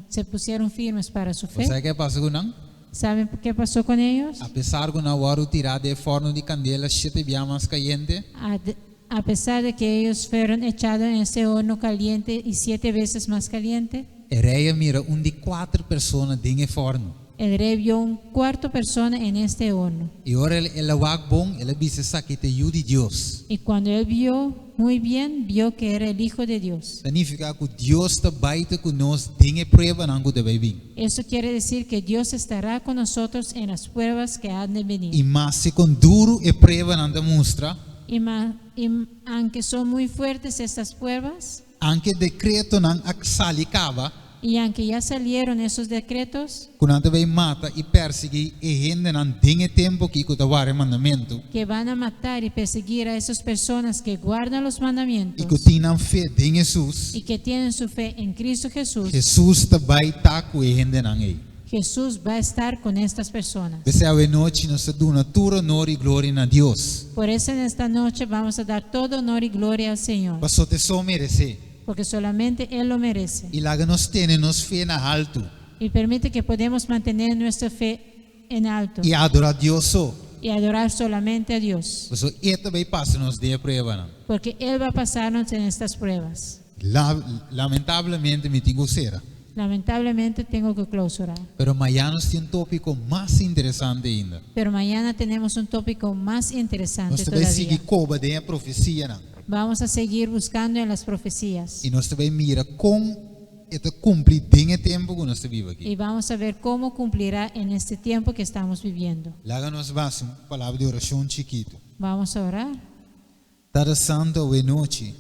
se pusieron firmes para su fe, Sabe kiko a pasa ku nan? ¿Saben qué pasó con ellos? Apesar ku nan a wòrdu tirá den fòrnu di kandela shete bia mas kayente, A pesar de que ellos fueron echados en ese horno caliente y siete veces más caliente, e rei a mira un di kuater persona den e fòrnu. El rey vio un cuarto persona en este horno. I ora el a wak bon, el a bisa esaki ta e Yu di Dios. Y cuando él vio muy bien, vio que era el Hijo de Dios. Ta nifiká ku Dios ta bai ta ku nos den e pruebanan ku ta bai bin. Eso quiere decir que Dios estará con nosotros en las pruebas que han de venir. I maske kon duru e pruebanan ta mustra, Y aunque son muy fuertes estas pruebas, aunke dekretonan a sali kaba, y aunque ya salieron esos decretos, ku nan ta bai mata i persiguí e hendenan den e tempu akí ku ta warda e mandamentu, que van a matar y perseguir a esas personas que guardan los mandamientos i ku tin nan fe den Hesus, y que tienen su fe en Cristo Jesús, Hesus ta bai ta ku e hendenan ei. Jesús va a estar con estas personas. P'esei awe nochi nos ta duna tur honor i gloria na Dios. Por eso en esta noche vamos a dar todo honor y gloria al Señor, Pasobra t'e so meresé. Porque solamente Él lo merece. I laga nos tene nos fe na haltu Y permite que podamos mantener nuestra fe en alto i adorá Dios so. Y adorar solamente a Dios, Pasobra E ta bai pasa nos den e pruebanan. Porque Él va a pasarnos en estas pruebas. La, lamentablemente mi tin ku sera. Lamentablemente tengo que clausurar. Pero mañan nos tin un tópiko mas interesante ainda. Pero mañana tenemos un tópico más interesante Nos ta bai todavía. sigui koba den e profesianan. Vamos a seguir buscando en las profecías. I nos ta bai mira kon e ta kumpli den e tempu ku nos ta biba aki. Y vamos a ver cómo cumplirá en este tiempo que estamos viviendo. Laga nos hasi un palabra di orashon chikitu. Vamos a orar. Tata Santu, awe nochi.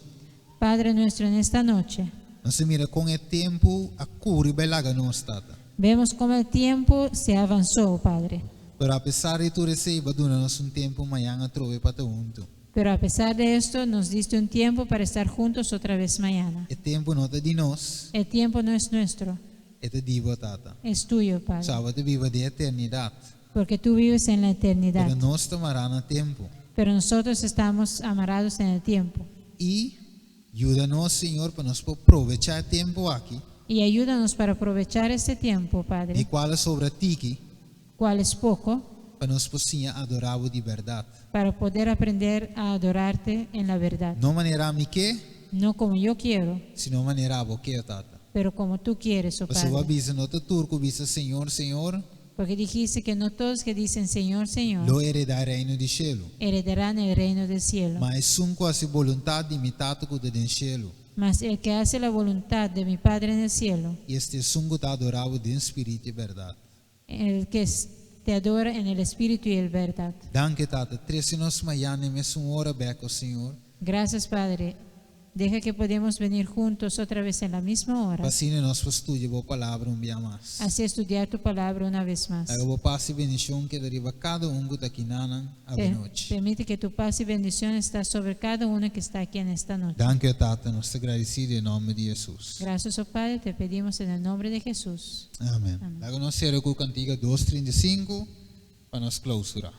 Padre nuestro, en esta noche Nos a mira kon e tempu a kore bai laga nos, Tata. Vemos cómo el tiempo se avanzó, Padre. Pero apesar di tur esei, Bo a duna nos un tempu mañan atrobe pa ta huntu. Pero a pesar de esto, nos diste un tiempo para estar juntos otra vez mañana. E tempu no ta di nos, El tiempo no es nuestro, e ta di bo, Tata. Es tuyo, Padre. Pasobra Bo ta biba den eternidat. Porque tú vives en la eternidad. Pero nos ta mará na tempu. Pero nosotros estamos amarrados en el tiempo. I yuda nos, Señor, pa nos por probechá e tempu aki. Y ayúdanos para aprovechar este tiempo, Di Padre, kual a sobra tiki, cual es poco, pa nos por siña adorá bo di bèrdat. Para poder aprender a adorarte en la verdad. No manera mi ke, No como yo quiero, sino manera bo ke, Tata. Pero como tú quieres, oh Pasobra bo a Padre. bisa no ta tur ku bisa Señor, Señor, Porque dijiste que no todos que dicen "Señor, Señor" lo heredá e reino di shelu. Heredarán el reino del cielo. Ma esun ku hasi boluntat di mi Tata ku ta den shelu. Mas el que hace la voluntad de mi Padre en el cielo, Esta esun ku ta adorá bo den spiritu i bèrdat. El que te adora en el espíritu y el verdad. Danki, Tata. Trese nos mañan na mesun ora bèk, o Señor. Gracias, Padre. Deja que podamos venir juntos otra vez en la misma hora. Pa asina nos por studia bo palabra un bia mas. Así estudiar tu palabra una vez más. Laga bo pas i bendishon keda riba kada un ku ta akinan anochi. Permite que tu paz y bendición esté sobre cada uno que está aquí en esta noche. Danki, Tata. Nos ta gradesido den nòmber di Hesus. Gracias, oh Padre, te pedimos en el nombre de Jesús. Amèn. Amèn. Laga nos sera ku kantika 235 pa nos klousurá.